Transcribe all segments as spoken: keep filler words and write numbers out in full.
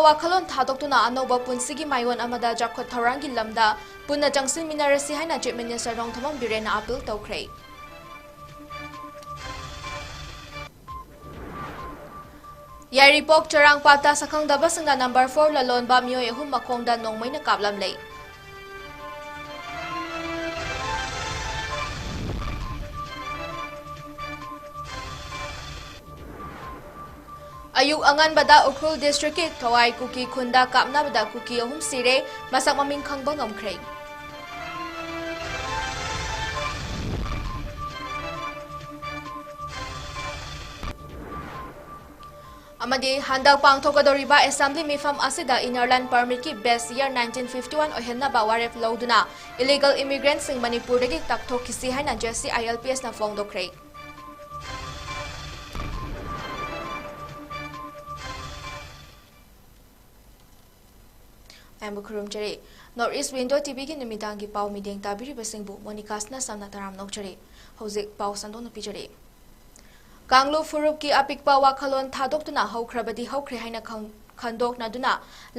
ꯋꯥꯈꯜꯂꯣꯟ ꯊꯥꯗꯣꯛꯇꯨꯅ ꯑꯅꯧꯕ ꯄꯨꯟꯁꯤꯒꯤ ꯃꯥꯏꯑꯣꯟ ꯑꯃꯗ ꯆꯥꯎꯈꯠ ꯊꯧꯔꯥꯡꯒꯤ ꯂꯝꯗ ꯄꯨꯟꯅ ꯆꯪꯁꯤꯟꯃꯤꯟꯅꯔꯁꯤ ꯍꯥꯏꯅ Chief Minister ꯅꯣꯡꯊꯣꯝꯕꯝ ꯕꯤꯔꯦꯟꯅ appeal ꯇꯧꯈ꯭ꯔꯦ꯫ ꯌꯥꯏꯔꯤꯄꯣꯛ ꯆꯔꯥꯡꯄꯥꯠꯇ ꯁꯛꯈꯪꯗꯕꯁꯤꯡꯅ number four ꯂꯂꯣꯟꯕ ꯃꯤꯑꯣꯏ ꯑꯍꯨꯝ ꯃꯈꯣꯡꯗ ꯅꯣꯡꯃꯩꯅ ꯀꯥꯞꯂꯝꯂꯦ꯫ ꯑꯌꯨꯛ ꯑꯉꯟꯕꯗ ꯎꯈ꯭ꯔꯨꯜ districtꯀꯤ ꯊꯋꯥꯏ ꯀꯨꯀꯤ ꯈꯨꯟꯗ ꯀꯥꯞꯅꯕꯗ ꯀꯨꯀꯤ ꯑꯍꯨꯝ ꯁꯤꯔꯦ, ꯃꯁꯛ ꯃꯃꯤꯡ ꯈꯪꯕ ꯉꯝꯈ꯭ꯔꯦ꯫ ꯑꯃꯗꯤ ꯍꯟꯗꯛ ꯄꯥꯡꯊꯣꯛꯀꯗꯧꯔꯤꯕ assembly ꯃꯤꯐꯝ ꯑꯁꯤꯗ Inner Line Permitꯀꯤ base year nineteen fifty one ꯑꯣꯏꯍꯟꯅꯕ ꯋꯥꯔꯦꯞ ꯂꯧꯗꯨꯅ illegal immigrantꯁꯤꯡ ꯃꯅꯤꯄꯨꯔꯗꯒꯤ ꯇꯥꯛꯊꯣꯛꯈꯤꯁꯤ ꯍꯥꯏꯅ JCILPSꯅ ꯐꯣꯡꯗꯣꯛꯈ꯭ꯔꯦ꯫ ꯑꯌꯥꯝꯕ ꯈꯨꯔꯨꯝꯖꯔꯤ꯫ North East Window TVꯒꯤ ꯅꯨꯃꯤꯗꯥꯡꯒꯤ ꯄꯥꯎ ꯃꯤꯠꯌꯦꯡ ꯇꯥꯕꯤꯔꯤꯕꯁꯤꯡꯕꯨ ꯃꯣꯅꯤꯀꯥꯁꯅ ꯁꯝꯅ ꯇꯔꯥꯝꯅ ꯑꯣꯛꯆꯔꯤ꯫ ꯍꯧꯖꯤꯛ ꯄꯥꯎ ꯁꯟꯗꯣꯛꯅ ꯄꯤꯖꯔꯤ꯫ ꯀꯥꯡꯂꯨꯞ ꯐꯨꯔꯨꯞꯀꯤ ꯑꯄꯤꯛꯄ ꯋꯥꯈꯜꯂꯣꯟ ꯊꯥꯗꯣꯛꯇꯨꯅ ꯍꯧꯈ꯭ꯔꯕꯗꯤ ꯍꯧꯈ꯭ꯔꯦ ꯍꯥꯏꯅ ꯈꯪ-, ꯈꯟꯗꯣꯛꯅꯗꯨꯅ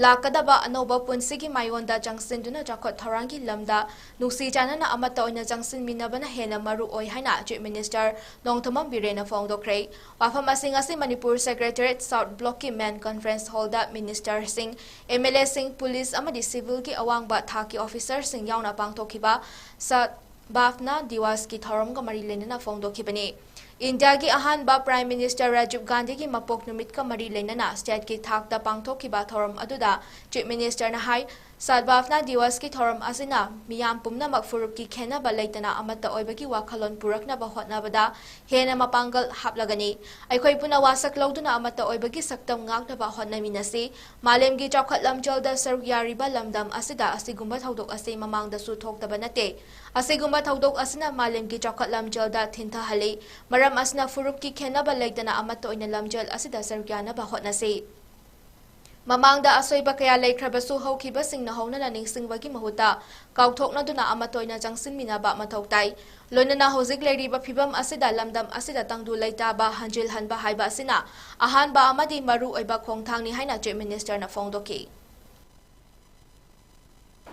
ꯂꯥꯛꯀꯗꯕ ꯑꯅꯧꯕ ꯄꯨꯟꯁꯤꯒꯤ ꯃꯥꯏꯑꯣꯟꯗ ꯆꯪꯁꯤꯟꯗꯨꯅ ꯆꯥꯎꯈꯠ ꯊꯧꯔꯥꯡꯒꯤ ꯂꯝꯗ ꯅꯨꯡꯁꯤ ꯆꯥꯟꯅꯅ ꯑꯃꯠꯇ ꯑꯣꯏꯅ ꯆꯪꯁꯤꯟꯃꯤꯟꯅꯕꯅ ꯍꯦꯟꯅ ꯃꯔꯨ ꯑꯣꯏ ꯍꯥꯏꯅ Chief Minister ꯅꯣꯡꯊꯣꯝꯕꯝ ꯕꯤꯔꯦꯟꯅ ꯐꯣꯡꯗꯣꯛꯈ꯭ꯔꯦ꯫ ꯋꯥꯐꯝ ꯑꯁꯤꯡ ꯑꯁꯤ Manipur Secretariat South Blockꯀꯤ main conference hallꯗ ministerꯁꯤꯡ, MLAꯁꯤꯡ, police ꯑꯃꯗꯤ civilꯒꯤ ꯑꯋꯥꯡꯕ ꯊꯥꯛꯀꯤ officerꯁꯤꯡ ꯌꯥꯎꯅ ꯄꯥꯡꯊꯣꯛꯈꯤꯕ ꯁꯠ ꯕꯥꯚꯅꯥ ꯗꯤꯋꯥꯁꯀꯤ ꯊꯧꯔꯝꯒ ꯃꯔꯤ ꯂꯩꯅꯅ ꯐꯣꯡꯗꯣꯛꯈꯤꯕꯅꯤ꯫ ꯏꯟꯗꯤꯌꯥꯒꯤ ꯑꯍꯥꯟꯕ Prime Minister ꯔꯥꯖꯤꯕ ꯒꯥꯟꯙꯤꯒꯤ ꯃꯄꯣꯛ ꯅꯨꯃꯤꯠꯀ ꯃꯔꯤ ꯂꯩꯅꯅ stateꯀꯤ ꯊꯥꯛꯇ ꯄꯥꯡꯊꯣꯛꯈꯤꯕ ꯊꯧꯔꯝ ꯑꯗꯨꯗ Chief Ministerꯅ ꯍꯥꯏ, ꯁꯠ ꯕꯥꯚꯅꯥ ꯗꯤꯋꯁꯀꯤ ꯊꯧꯔꯝ ꯑꯁꯤꯅ ꯃꯤꯌꯥꯝ ꯄꯨꯝꯅꯃꯛ ꯐꯨꯔꯨꯞꯀꯤ ꯈꯦꯟꯅꯕ ꯂꯩꯇꯅ ꯑꯃꯠꯇ ꯑꯣꯏꯕꯒꯤ ꯋꯥꯈꯜꯂꯣꯟ ꯄꯨꯔꯛꯅꯕ ꯍꯣꯠꯅꯕꯗ ꯍꯦꯟꯅ ꯃꯄꯥꯡꯒꯜ ꯍꯥꯞꯂꯒꯅꯤ꯫ ꯑꯩꯈꯣꯏ ꯄꯨꯟꯅ ꯋꯥꯁꯛ ꯂꯧꯗꯨꯅ ꯑꯃꯠꯇ ꯑꯣꯏꯕꯒꯤ ꯁꯛꯇꯝ ꯉꯥꯛꯅꯕ ꯍꯣꯠꯅꯃꯤꯟꯅꯁꯤ꯫ ꯃꯥꯂꯦꯝꯒꯤ ꯆꯥꯎꯈꯠ ꯂꯝꯖꯦꯜꯗ ꯁꯔꯨꯛ ꯌꯥꯔꯤꯕ ꯂꯝꯗꯝ ꯑꯁꯤꯗ ꯑꯁꯤꯒꯨꯝꯕ ꯊꯧꯗꯣꯛ ꯑꯁꯤ ꯃꯃꯥꯡꯗꯁꯨ ꯊꯣꯛꯇꯕ ꯅꯠꯇꯦ꯫ ꯑꯁꯤꯒꯨꯝꯕ ꯊꯧꯗꯣꯛ ꯑꯁꯤꯅ ꯃꯥꯂꯦꯝꯒꯤ ꯆꯥꯎꯈꯠ ꯂꯝꯖꯦꯜꯗ ꯊꯤꯟꯊꯍꯜꯂꯤ꯫ ꯃꯔꯝ ꯑꯁꯤꯅ ꯐꯨꯔꯨꯞꯀꯤ ꯈꯦꯟꯅꯕ ꯂꯩꯇꯅ ꯑꯃꯠꯇ ꯑꯣꯏꯅ ꯂꯝꯖꯦꯜ ꯑꯁꯤꯗ ꯁꯔꯨꯛ ꯌꯥꯅꯕ ꯍꯣꯠꯅꯁꯤ꯫ ꯃꯃꯥꯡꯗ ꯑꯁꯣꯏꯕ ꯀꯌꯥ ꯂꯩꯈ꯭ꯔꯕꯁꯨ ꯍꯧꯈꯤꯕꯁꯤꯡꯅ ꯍꯧꯅꯅ ꯅꯤꯡꯁꯤꯡꯕꯒꯤ ꯃꯍꯨꯠꯇ ꯀꯥꯎꯊꯣꯛꯅꯗꯨꯅ ꯑꯃꯠꯇ ꯑꯣꯏꯅ ꯆꯪꯁꯤꯟꯃꯤꯟꯅꯕ ꯃꯊꯧ ꯇꯥꯏ꯫ ꯂꯣꯏꯅꯅ ꯍꯧꯖꯤꯛ ꯂꯩꯔꯤꯕ ꯐꯤꯕꯝ ꯑꯁꯤꯗ ꯂꯝꯗꯝ ꯑꯁꯤꯗ ꯇꯪꯗꯨ ꯂꯩꯇꯥꯕ ꯍꯟꯖꯤꯜꯍꯟꯕ ꯍꯥꯏꯕ ꯑꯁꯤꯅ ꯑꯍꯥꯟꯕ ꯑꯃꯗꯤ ꯃꯔꯨ ꯑꯣꯏꯕ ꯈꯣꯡꯊꯥꯡꯅꯤ ꯍꯥꯏꯅ Chief Minister ꯅ ꯐꯣꯡꯗꯣꯛꯈꯤ꯫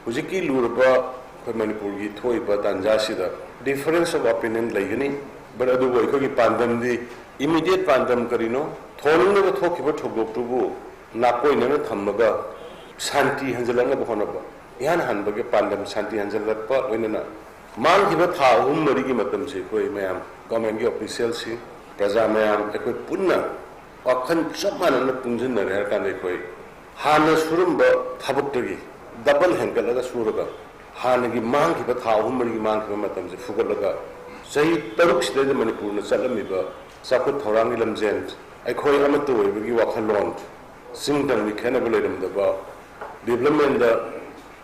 ꯍꯧꯖꯤꯛꯀꯤ ꯂꯨꯔꯕ ꯑꯩꯈꯣꯏ ꯃꯅꯤꯄꯨꯔꯒꯤ ꯊꯣꯛꯏꯕ ꯇꯥꯟꯖꯥꯁꯤꯗ difference of opinion ꯂꯩꯒꯅꯤ, but ꯑꯗꯨꯕꯨ ꯑꯩꯈꯣꯏꯒꯤ ꯄꯥꯟꯗꯝꯗꯤ, immediate ꯄꯥꯟꯗꯝ ꯀꯔꯤꯅꯣ? ꯊꯣꯛꯅꯤꯡꯗꯕ ꯊꯣꯛꯈꯤꯕ ꯊꯧꯗꯣꯛꯇꯨꯕꯨ ꯅꯥꯀꯣꯏꯅꯅ ꯊꯝꯃꯒ ꯁꯥꯟꯇꯤ ꯍꯟꯖꯤꯜꯂꯛꯅꯕ ꯍꯣꯠꯅꯕ꯫ ꯏꯍꯥꯟ ꯍꯥꯟꯕꯒꯤ ꯄꯥꯟꯗꯝ ꯁꯥꯟꯇꯤ ꯍꯟꯖꯤꯜꯂꯛꯄ, ꯂꯣꯏꯅꯅ ꯃꯥꯡꯈꯤꯕ ꯊꯥ ꯑꯍꯨꯝ ꯃꯔꯤꯒꯤ ꯃꯇꯝꯁꯤ ꯑꯩꯈꯣꯏ ꯃꯌꯥꯝ, government ꯀꯤ official ꯁꯤꯡ, ꯄ꯭ꯔꯖꯥ ꯃꯌꯥꯝ, ꯑꯩꯈꯣꯏ ꯄꯨꯟꯅ ꯋꯥꯈꯜ ꯆꯞ ꯃꯥꯟꯅꯅ ꯄꯨꯟꯁꯤꯟꯅꯔꯦ ꯍꯥꯏꯔ ꯀꯥꯟꯗ, ꯑꯩꯈꯣꯏ ꯍꯥꯟꯅ ꯁꯨꯔꯝꯕ ꯊꯕꯛꯇꯒꯤ double ꯍꯦꯟꯒꯠꯂꯒ ꯁꯨꯔꯒ, ꯍꯥꯟꯅꯒꯤ ꯃꯥꯡꯈꯤꯕ ꯊꯥ ꯑꯍꯨꯝ ꯃꯔꯤꯒꯤ ꯃꯥꯡꯈꯤꯕ ꯃꯇꯝꯁꯦ ꯐꯨꯒꯠꯂꯒ, ꯆꯍꯤ ꯇꯔꯨꯛꯁꯤꯗꯩꯗ ꯃꯅꯤꯄꯨꯔꯅ ꯆꯠꯂꯝꯃꯤꯕ ꯆꯥꯎꯈꯠ ꯊꯧꯔꯥꯡꯒꯤ ꯂꯝꯖꯦꯟ, ꯑꯩꯈꯣꯏ ꯑꯃꯠꯇ ꯑꯣꯏꯕꯒꯤ ꯋꯥꯈꯜꯂꯣꯟ, ꯆꯤꯡ ꯇꯝꯒꯤ ꯈꯦꯠꯅꯕ ꯂꯩꯔꯝꯗꯕ, development ꯗ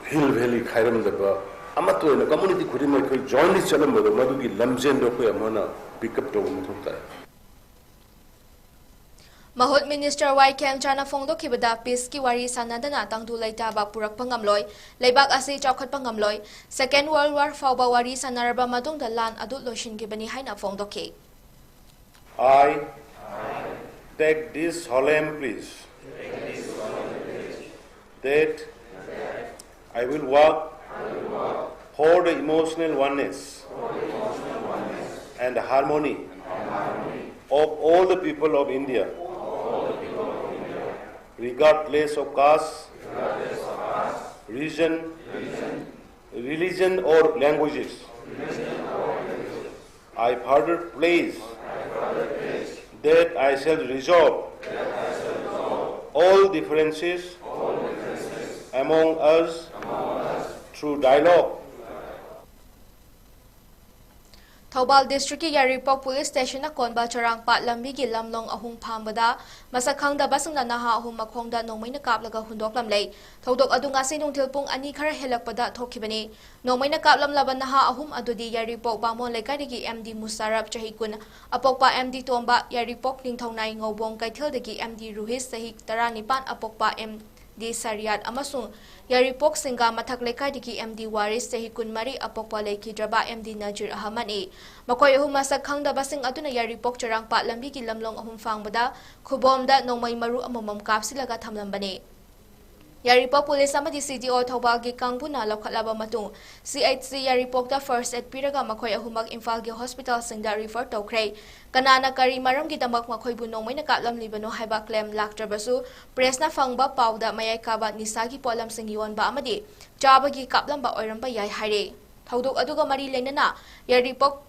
hill valley ꯈꯥꯏꯔꯝꯗꯕ, ꯑꯃꯠꯇ ꯑꯣꯏꯅ community ꯈꯨꯗꯤꯡꯃꯛ ꯑꯩꯈꯣꯏ jointly ꯆꯠꯂꯝꯕꯗꯣ, ꯃꯗꯨꯒꯤ ꯂꯝꯖꯦꯟꯗꯣ ꯑꯩꯈꯣꯏ ꯑꯃꯨꯛ ꯍꯟꯅ pick up ꯇꯧꯕ ꯃꯊꯧ ꯇꯥꯏ꯫ ꯃꯍꯨꯠ Minister ꯋꯥꯏ ꯈꯦꯝꯆꯥꯅ ꯐꯣꯡꯗꯣꯛꯈꯤꯕꯗ, peace ꯀꯤ ꯋꯥꯔꯤ ꯁꯥꯟꯅꯗꯅ ꯇꯪꯗꯨ ꯂꯩꯇꯥꯕ ꯄꯨꯔꯛꯄ ꯉꯝꯂꯣꯏ, ꯂꯩꯕꯥꯛ ꯑꯁꯤ ꯆꯥꯎꯈꯠꯄ ꯉꯝꯂꯣꯏ, Second World War ꯐꯥꯎꯕ ꯋꯥꯔꯤ ꯁꯥꯟꯅꯔꯕ ꯃꯇꯨꯡꯗ ꯂꯥꯟ ꯑꯗꯨ ꯂꯣꯏꯁꯤꯟꯈꯤꯕꯅꯤ ꯍꯥꯏꯅ ꯐꯣꯡꯗꯣꯛꯈꯤ꯫ I take this solemn pledge that I will work for the emotional oneness and harmony of all the people of India, regardless of caste, region, religion or languages. I further pledge that I shall resolve all differences among us through dialogue. Thoubal ꯗꯤꯁꯇ꯭ꯔꯤꯛꯀꯤ ꯌꯥꯏꯔꯤꯄꯣꯛ police ꯁ꯭ꯇꯦꯁꯟꯅ ꯀꯣꯟꯕ ꯆꯔꯥꯡꯄꯥꯠ ꯂꯝꯕꯤꯒꯤ ꯂꯝꯂꯣꯡ ꯑꯍꯨꯝ ꯐꯥꯡꯕꯗ ꯃꯁꯛ ꯈꯪꯗꯕꯁꯤꯡꯅ ꯅꯍꯥ ꯑꯍꯨꯝ ꯃꯈꯣꯡꯗ ꯅꯣꯡꯃꯩꯅ ꯀꯥꯞꯂꯒ ꯍꯨꯟꯗꯣꯛꯂꯝꯂꯦ꯫ ꯊꯧꯗꯣꯛ ꯑꯗꯨ ꯉꯁꯤ ꯅꯨꯡꯊꯤꯜ ꯄꯨꯡ ꯑꯅꯤ ꯈꯔ ꯍꯦꯜꯂꯛꯄꯗ ꯊꯣꯛꯈꯤꯕꯅꯤ꯫ ꯅꯣꯡꯃꯩꯅ ꯀꯥꯞꯂꯝꯂꯕ ꯅꯍꯥ ꯑꯍꯨꯝ ꯑꯗꯨꯗꯤ ꯌꯥꯏꯔꯤꯄꯣꯛ ꯕꯥꯃꯣꯟ ꯂꯩꯀꯥꯏꯗꯒꯤ ꯑꯦꯝ ꯗꯤ ꯃꯨꯁꯥꯔꯞ, ꯆꯍꯤ ꯀꯨꯟ, ꯑꯄꯣꯛꯄ ꯑꯦꯝ ꯗꯤ ꯇꯣꯝꯕ, ꯌꯥꯏꯔꯤꯄꯣꯛ ꯅꯤꯡꯊꯧꯅꯥꯏ ꯉꯧꯕꯣꯡ ꯀꯩꯊꯦꯜꯗꯒꯤ ꯑꯦꯝ ꯗꯤ ꯔꯨꯍꯤꯁ, ꯆꯍꯤ ꯇꯔꯥꯅꯤꯄꯥꯟ, ꯑꯄꯣꯛꯄ ꯑꯦꯝ ꯗꯤ ꯁꯔꯤꯌꯥꯠ ꯑꯃꯁꯨꯡ ꯌꯥꯏꯔꯤꯄꯣꯛ ꯁꯤꯡꯒꯥ ꯃꯊꯛ ꯂꯩꯀꯥꯏꯗꯒꯤ ꯑꯦꯝ ꯗꯤ ꯋꯥꯔꯤꯁ, ꯆꯍꯤ ꯀꯨꯟꯃꯔꯤ, ꯑꯄꯣꯛꯄ ꯂꯩꯈꯤꯗ꯭ꯔꯕ ꯑꯦꯝ ꯗꯤ ꯅꯖꯤꯔ ꯑꯍꯃꯗꯅꯤ꯫ ꯃꯈꯣꯏ ꯑꯍꯨꯝ ꯃꯁꯛ ꯈꯪꯗꯕꯁꯤꯡ ꯑꯗꯨꯅ ꯌꯥꯏꯔꯤꯄꯣꯛ ꯆꯔꯥꯡꯄꯥꯠ ꯂꯝꯕꯤꯒꯤ ꯂꯝꯂꯣꯡ ꯑꯍꯨꯝ ꯐꯥꯡꯕꯗ ꯈꯨꯕꯣꯝꯗ ꯅꯣꯡꯃꯩ ꯃꯔꯨ ꯑꯃꯃꯝ ꯀꯥꯞꯁꯤꯜꯂꯒ ꯊꯝꯂꯝꯕꯅꯤ꯫ ꯌꯥꯏꯔꯤꯄꯣꯛ ꯄꯨꯂꯤꯁ ꯑꯃꯗꯤ ꯁꯤ ꯗꯤ ꯑꯣ ꯊꯧꯕꯥꯜꯒꯤ ꯀꯥꯡꯕꯨꯅ ꯂꯧꯈꯠꯂꯕ ꯃꯇꯨꯡ, ꯁꯤ ꯑꯩꯆ ꯁꯤ ꯌꯥꯏꯔꯤꯄꯣꯛꯇ ꯐꯥꯔꯁ ꯑꯦꯗ ꯄꯤꯔꯒ ꯃꯈꯣꯏ ꯑꯍꯨꯝꯃꯛ ꯏꯝꯐꯥꯜꯒꯤ ꯍꯣꯁꯄꯤꯇꯥꯜꯁꯤꯡꯗ ꯔꯤꯐꯔ ꯇꯧꯈ꯭ꯔꯦ꯫ ꯀꯅꯥꯅ ꯀꯔꯤ ꯃꯔꯝꯒꯤꯗꯃꯛ ꯃꯈꯣꯏꯕꯨ ꯅꯣꯡꯃꯩꯅ ꯀꯥꯞꯂꯝꯂꯤꯕꯅꯣ ꯍꯥꯏꯕ ꯀ꯭ꯂꯦꯝ ꯂꯥꯛꯇ꯭ꯔꯕꯁꯨ, ꯄ꯭ꯔꯦꯁꯅ ꯐꯪꯕ ꯄꯥꯎꯗ ꯃꯌꯥꯏ ꯀꯥꯕ ꯅꯤꯁꯥꯒꯤ ꯄꯣꯠꯂꯝꯁꯤꯡ ꯌꯣꯟꯕ ꯑꯃꯗꯤ ꯆꯥꯕꯒꯤ ꯀꯥꯞꯂꯝꯕ ꯑꯣꯏꯔꯝꯕ ꯌꯥꯏ ꯍꯥꯏꯔꯦ꯫ ꯊꯧꯗꯣꯛ ꯑꯗꯨꯒ ꯃꯔꯤ ꯂꯩꯅꯅ ꯌꯥꯏꯔꯤꯄꯣꯛ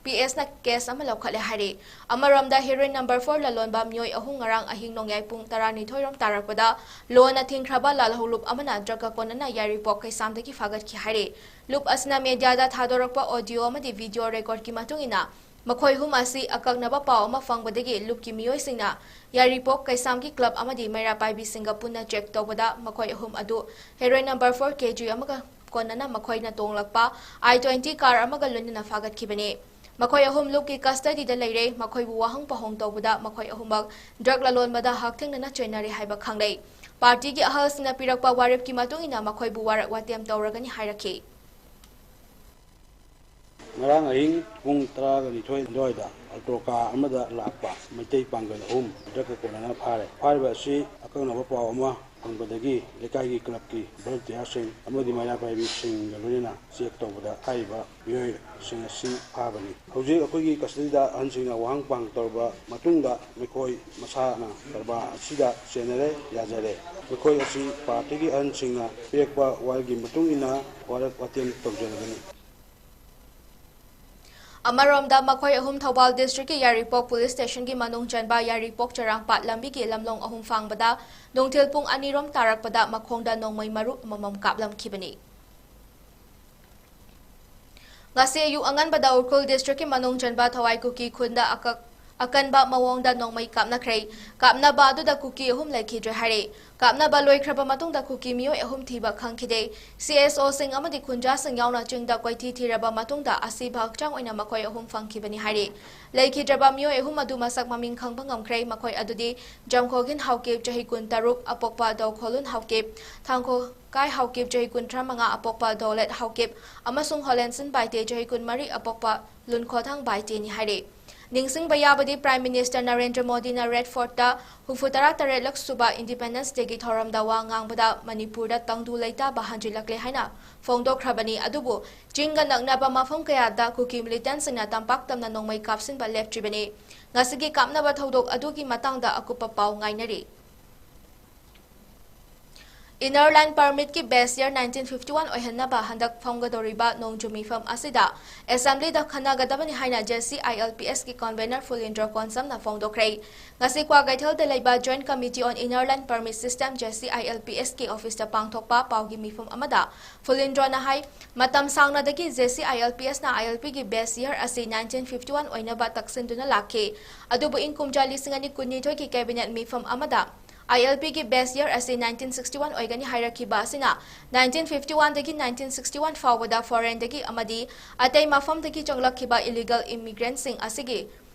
ꯄꯤ ꯑꯦꯁꯅ ꯀꯦꯁ ꯑꯃ ꯂꯧꯈꯠꯂꯦ ꯍꯥꯏꯔꯤ꯫ ꯑꯃꯔꯣꯝꯗ, ꯍꯦꯔꯣꯏꯟ ꯅꯝꯕꯔ ꯐꯣꯔ ꯂꯂꯣꯟꯕ ꯃꯤꯑꯣꯏ ꯑꯍꯨꯝ ꯉꯔꯥꯡ ꯑꯍꯤꯡ ꯅꯣꯡꯌꯥꯏ ꯄꯨꯡ ꯇꯔꯥꯅꯤꯊꯣꯏ ꯔꯣꯝ ꯇꯥꯔꯛꯄꯗ ꯂꯣꯟꯅ ꯊꯤꯡꯈ꯭ꯔꯕ ꯂꯥꯜꯍꯧꯂꯨꯞ ꯑꯃꯅ ꯗ꯭ꯔꯒꯀ ꯀꯣꯟꯅꯅ ꯌꯥꯏꯔꯤꯄꯣꯛ ꯀꯩꯁꯥꯝꯗꯒꯤ ꯐꯥꯒꯠꯈꯤ ꯍꯥꯏꯔꯤ꯫ ꯂꯨꯞ ꯑꯁꯤꯅ ꯃꯦꯗꯤꯌꯥꯗ ꯊꯥꯗꯣꯔꯛꯄ ꯑꯣꯗꯤꯑꯣ ꯑꯃꯗꯤ ꯚꯤꯗꯤꯑꯣ ꯔꯦꯀꯣꯔꯗꯀꯤ ꯃꯇꯨꯡ ꯏꯟꯅ, ꯃꯈꯣꯏ ꯑꯍꯨꯝ ꯑꯁꯤ ꯑꯀꯛꯅꯕ ꯄꯥꯎ ꯑꯃ ꯐꯪꯕꯗꯒꯤ ꯂꯨꯞꯀꯤ ꯃꯤꯑꯣꯏꯁꯤꯡꯅ ꯌꯥꯏꯔꯤꯄꯣꯛ ꯀꯩꯁꯥꯝꯒꯤ ꯀ꯭ꯂꯕ ꯑꯃꯗꯤ ꯃꯩꯔꯥ ꯄꯥꯏꯕꯤꯁꯤꯡꯒ ꯄꯨꯟꯅ ꯆꯦꯛ ꯇꯧꯕꯗ ꯃꯈꯣꯏ ꯑꯍꯨꯝ ꯑꯗꯨ ꯍꯦꯔꯣꯏꯟ ꯅꯝꯕꯔ ꯐꯣꯔ ꯀꯦ ꯖꯤ ꯑꯃꯒ ꯀꯣꯟꯅꯅ ꯃꯈꯣꯏꯅ ꯇꯣꯡꯂꯛꯄ ꯑꯥꯏ ꯇ꯭ꯋꯦꯟꯇꯤ ꯀꯥꯔ ꯑꯃꯒ ꯂꯣꯏꯅꯅ ꯐꯥꯒꯠꯈꯤꯕꯅꯤ꯫ ꯃꯈꯣꯏ ꯑꯍꯨꯝ ꯂꯨꯞꯀꯤ ꯀꯁꯇꯗꯤꯗ ꯂꯩꯔꯦ꯫ ꯃꯈꯣꯏꯕꯨ ꯋꯥꯍꯪ ꯄꯥꯎꯍꯪ ꯇꯧꯕꯗ ꯃꯈꯣꯏ ꯑꯍꯨꯝꯃꯛ ꯗ꯭ꯔꯒ ꯂꯂꯣꯟꯕꯗ ꯍꯛꯊꯦꯡꯅꯅ ꯆꯦꯟꯅꯔꯦ ꯍꯥꯏꯕ ꯈꯪꯂꯦ꯫ ꯄꯥꯔꯇꯤꯒꯤ ꯑꯍꯜꯁꯤꯡꯅ ꯄꯤꯔꯛꯄ ꯋꯥꯔꯦꯞꯀꯤ ꯃꯇꯨꯡ ꯏꯟꯅ ꯃꯈꯣꯏꯕꯨ ꯋꯥꯔꯛ ꯋꯥꯇꯦꯝ ꯇꯧꯔꯒꯅꯤ ꯍꯥꯏꯔꯛꯈꯤ꯫ ꯉꯔꯥꯡ ꯑꯍꯤꯡ ꯄꯨꯡ ꯇꯔꯥꯒ ꯅꯤꯊꯣꯏ ꯑꯗꯨꯋꯥꯏꯗ ꯑꯜꯇꯣ ꯀꯥꯔ ꯑꯃꯗ ꯂꯥꯛꯄ ꯃꯩꯇꯩ ꯄꯥꯡꯒꯜ ꯑꯍꯨꯝ ꯗ꯭ꯔꯒ ꯀꯣꯟꯅꯅ ꯐꯥꯔꯦ꯫ ꯐꯥꯔꯤꯕ ꯑꯁꯤ ꯑꯀꯛꯅꯕ ꯄꯥꯎ ꯑꯃ ꯐꯪꯕꯗꯒꯤ ꯂꯩꯀꯥꯏꯒꯤ ꯀ꯭ꯂꯕꯀꯤ ꯚꯣꯂꯨꯟꯇꯤꯌꯥꯔꯁꯤꯡ ꯑꯃꯗꯤ ꯃꯩꯔꯥ ꯄꯥꯏꯕꯤꯁꯤꯡꯒ ꯂꯣꯏꯅꯅ ꯆꯦꯛ ꯇꯧꯕꯗ ꯍꯥꯏꯔꯤꯕ ꯃꯤꯑꯣꯏꯁꯤꯡ ꯑꯁꯤ ꯐꯥꯕꯅꯤ꯫ ꯍꯧꯖꯤꯛ ꯑꯩꯈꯣꯏꯒꯤ ꯀꯁꯇꯗꯤꯗ ꯑꯍꯟꯁꯤꯡꯅ ꯋꯥꯍꯪ ꯄꯥꯎꯍꯪ ꯇꯧꯔꯕ ꯃꯇꯨꯡꯗ ꯃꯈꯣꯏ ꯃꯁꯥꯅ ꯀꯔꯕꯥꯔ ꯑꯁꯤꯗ ꯆꯦꯟꯅꯔꯦ, ꯌꯥꯖꯔꯦ꯫ ꯃꯈꯣꯏ ꯑꯁꯤ ꯄꯥꯔꯇꯤꯒꯤ ꯑꯍꯟꯁꯤꯡꯅ ꯄꯤꯔꯛꯄ ꯋꯥꯔꯦꯞꯀꯤ ꯃꯇꯨꯡ ꯏꯟꯅ ꯋꯥꯔꯛ ꯋꯥꯇꯦꯝ ꯇꯧꯖꯔꯒꯅꯤ꯫ ꯑꯃꯔꯣꯝꯗ, ꯃꯈꯣꯏ ꯑꯍꯨꯝ ꯊꯧꯕꯥꯜ ꯗꯤꯁꯇ꯭ꯔꯤꯛꯀꯤ ꯌꯥꯏꯔꯤꯄꯣꯛ ꯄꯨꯂꯤꯁ ꯁ꯭ꯇꯦꯁꯟꯒꯤ ꯃꯅꯨꯡ ꯆꯟꯕ ꯌꯥꯏꯔꯤꯄꯣꯛ ꯆꯔꯥꯡꯄꯥꯠ ꯂꯝꯕꯤꯒꯤ ꯂꯝꯂꯣꯡ ꯑꯍꯨꯝ ꯐꯥꯡꯕꯗ ꯅꯨꯡꯊꯤꯜ ꯄꯨꯡ ꯑꯅꯤ ꯔꯣꯝ ꯇꯥꯔꯛꯄꯗ ꯃꯈꯣꯡꯗ ꯅꯣꯡꯃꯩ ꯃꯔꯨ ꯑꯃꯃꯝ ꯀꯥꯞꯂꯝꯈꯤꯕꯅꯤ꯫ ꯉꯁꯤ ꯑꯌꯨꯛ ꯑꯉꯟꯕꯗ ꯎꯈ꯭ꯔꯨꯜ ꯗꯤꯁꯇ꯭ꯔꯤꯛꯀꯤ ꯃꯅꯨꯡ ꯆꯟꯕ ꯊꯋꯥꯏ ꯀꯨꯀꯤ ꯈꯨꯟꯗ ꯑꯀꯛ-, ꯑꯀꯟꯕ ꯃꯑꯣꯡꯗ ꯅꯣꯡꯃꯩ ꯀꯥꯞꯅꯈ꯭ꯔꯦ꯫ ꯀꯥꯞꯅꯕ ꯑꯗꯨꯗ ꯀꯨꯀꯤ ꯑꯍꯨꯝ ꯂꯩꯈꯤꯗ꯭ꯔꯦ ꯍꯥꯏꯔꯦ꯫ ꯀꯥꯞꯅꯕ ꯂꯣꯏꯈ꯭ꯔꯕ ꯃꯇꯨꯡꯗ ꯀꯨꯀꯤ ꯃꯤꯑꯣꯏ ꯑꯍꯨꯝ ꯊꯤꯕ ꯈꯪꯈꯤꯗꯦ꯫ ꯁꯤ ꯑꯦꯁ ꯑꯣꯁꯤꯡ ꯑꯃꯗꯤ ꯈꯨꯟꯖꯥꯁꯤꯡ ꯌꯥꯎꯅ ꯆꯤꯡꯗ ꯀꯣꯏꯊꯤ ꯊꯤꯔꯕ ꯃꯇꯨꯡꯗ ꯑꯁꯤꯕ ꯍꯛꯆꯥꯡ ꯑꯣꯏꯅ ꯃꯈꯣꯏ ꯑꯍꯨꯝ ꯐꯪꯈꯤꯕꯅꯤ ꯍꯥꯏꯔꯤ꯫ ꯂꯩꯈꯤꯗ꯭ꯔꯕ ꯃꯤꯑꯣꯏ ꯑꯍꯨꯝ ꯑꯗꯨ ꯃꯁꯛ ꯃꯃꯤꯡ ꯈꯪꯕ ꯉꯝꯈ꯭ꯔꯦ꯫ ꯃꯈꯣꯏ ꯑꯗꯨꯗꯤ ꯖꯝꯈꯣꯒꯤꯟ ꯍꯥꯎꯀꯤꯞ, ꯆꯍꯤ ꯀꯨꯟꯇꯔꯨꯛ, ꯑꯄꯣꯛꯄ ꯗꯧꯈꯣꯂꯨꯟ ꯍꯥꯎꯀꯤꯞ, ꯊꯥꯡꯈꯣ ꯀꯥꯏ ꯍꯥꯎꯀꯤꯞ, ꯆꯍꯤ ꯀꯨꯟꯊ꯭ꯔꯥ ꯃꯉꯥ, ꯑꯄꯣꯛꯄ ꯗꯧꯂꯦꯠ ꯍꯥꯎꯀꯤꯞ, ꯑꯃꯁꯨꯡ ꯍꯣꯂꯦꯟꯁꯤꯟ ꯕꯥꯏꯇꯦ, ꯆꯍꯤ ꯀꯨꯟꯃꯔꯤ, ꯑꯄꯣꯛꯄ ꯂꯨꯟꯈꯣꯊꯥꯡ ꯕꯥꯏꯇꯦꯅꯤ ꯍꯥꯏꯔꯤ꯫ ꯅꯤꯡꯁꯤꯡꯕ ꯌꯥꯕꯗꯤ, ꯄ꯭ꯔꯥꯏꯝ ꯃꯤꯅꯤꯁꯇꯔ ꯅꯔꯦꯟꯗ꯭ꯔ ꯃꯣꯗꯤꯅ ꯔꯦꯗ ꯐꯣꯔꯠꯇ ꯍꯨꯝꯐꯨ ꯇꯔꯥ ꯇꯔꯦꯠꯂꯛ ꯁꯨꯕ ꯏꯟꯗꯤꯄꯦꯟꯗꯦꯟꯁ ꯗꯦꯒꯤ ꯊꯧꯔꯝꯗ ꯋꯥ ꯉꯥꯡꯕꯗ ꯃꯅꯤꯄꯨꯔꯗ ꯇꯪꯗꯨ ꯂꯩꯇꯥꯕ ꯍꯟꯖꯤꯜꯂꯛꯂꯦ ꯍꯥꯏꯅ ꯐꯣꯡꯗꯣꯛꯈ꯭ꯔꯕꯅꯤ꯫ ꯑꯗꯨꯕꯨ ꯆꯤꯡꯒ ꯅꯛꯅꯕ ꯃꯐꯝ ꯀꯌꯥꯗ ꯀꯨꯀꯤ ꯃꯤꯂꯤꯇꯦꯟꯁꯤꯡꯅ ꯇꯝꯄꯥꯛ ꯇꯝꯅ ꯅꯣꯡꯃꯩ ꯀꯥꯞꯁꯤꯟꯕ ꯂꯦꯞꯇ꯭ꯔꯤꯕꯅꯤ꯫ ꯉꯁꯤꯒꯤ ꯀꯥꯞꯅꯕ ꯊꯧꯗꯣꯛ ꯑꯗꯨꯒꯤ ꯃꯇꯥꯡꯗ ꯑꯀꯨꯞꯄ ꯄꯥꯎ ꯉꯥꯏꯅꯔꯤ꯫ Inner Line Permitꯀꯤ base year nineteen fifty one ꯑꯣꯏꯍꯟꯅꯕ ꯍꯟꯗꯛ ꯐꯝꯒꯗꯧꯔꯤꯕ ꯅꯣꯡꯖꯨ ꯃꯤꯐꯝ ꯑꯁꯤꯗ Assemblyꯗ ꯈꯟꯅꯒꯗꯕꯅꯤ ꯍꯥꯏꯅ J C I L P Sꯀꯤ convener ꯐꯨꯂꯤꯟꯗ꯭ꯔꯣ ꯀꯣꯟꯁꯝꯅ ꯐꯣꯡꯗꯣꯛꯈ꯭ꯔꯦ꯫ ꯉꯁꯤ ꯀ꯭ꯋꯥꯀꯩꯊꯦꯜꯗ ꯂꯩꯕ Joint Committee on Inner Line Permit System, J C I L P Sꯀꯤ officeꯇ ꯄꯥꯡꯊꯣꯛꯄ ꯄꯥꯎꯒꯤ ꯃꯤꯐꯝ ꯑꯃꯗ ꯐꯨꯂꯤꯟꯗ꯭ꯔꯣꯅ ꯍꯥꯏ, ꯃꯇꯝ ꯁꯥꯡꯅꯗꯒꯤ J C I L P Sꯅ I L Pꯒꯤ base year ꯑꯁꯤ nineteen fifty one ꯑꯣꯏꯅꯕ ꯇꯛꯁꯤꯟꯗꯨꯅ ꯂꯥꯛꯈꯤ꯫ ꯑꯗꯨꯕꯨ ꯏꯪ ꯀꯨꯝꯖꯥ ꯂꯤꯁꯤꯡ ꯑꯅꯤ ꯀꯨꯟꯅꯤꯊꯣꯏꯒꯤ cabinet ꯃꯤꯐꯝ ꯑꯃꯗ I L Pꯒꯤ base year ꯑꯁꯤ nineteen sixty one ꯑꯣꯏꯒꯅꯤ ꯍꯥꯏꯔꯛꯈꯤꯕ ꯑꯁꯤꯅ nineteen fifty one ꯗꯒꯤ nineteen sixty one ꯐꯥꯎꯕꯗ foreignꯗꯒꯤ ꯑꯃꯗꯤ ꯑꯇꯩ ꯃꯐꯝꯗꯒꯤ ꯆꯪꯂꯛꯈꯤꯕ illegal immigrantꯁꯤꯡ ꯑꯁꯤꯒꯤ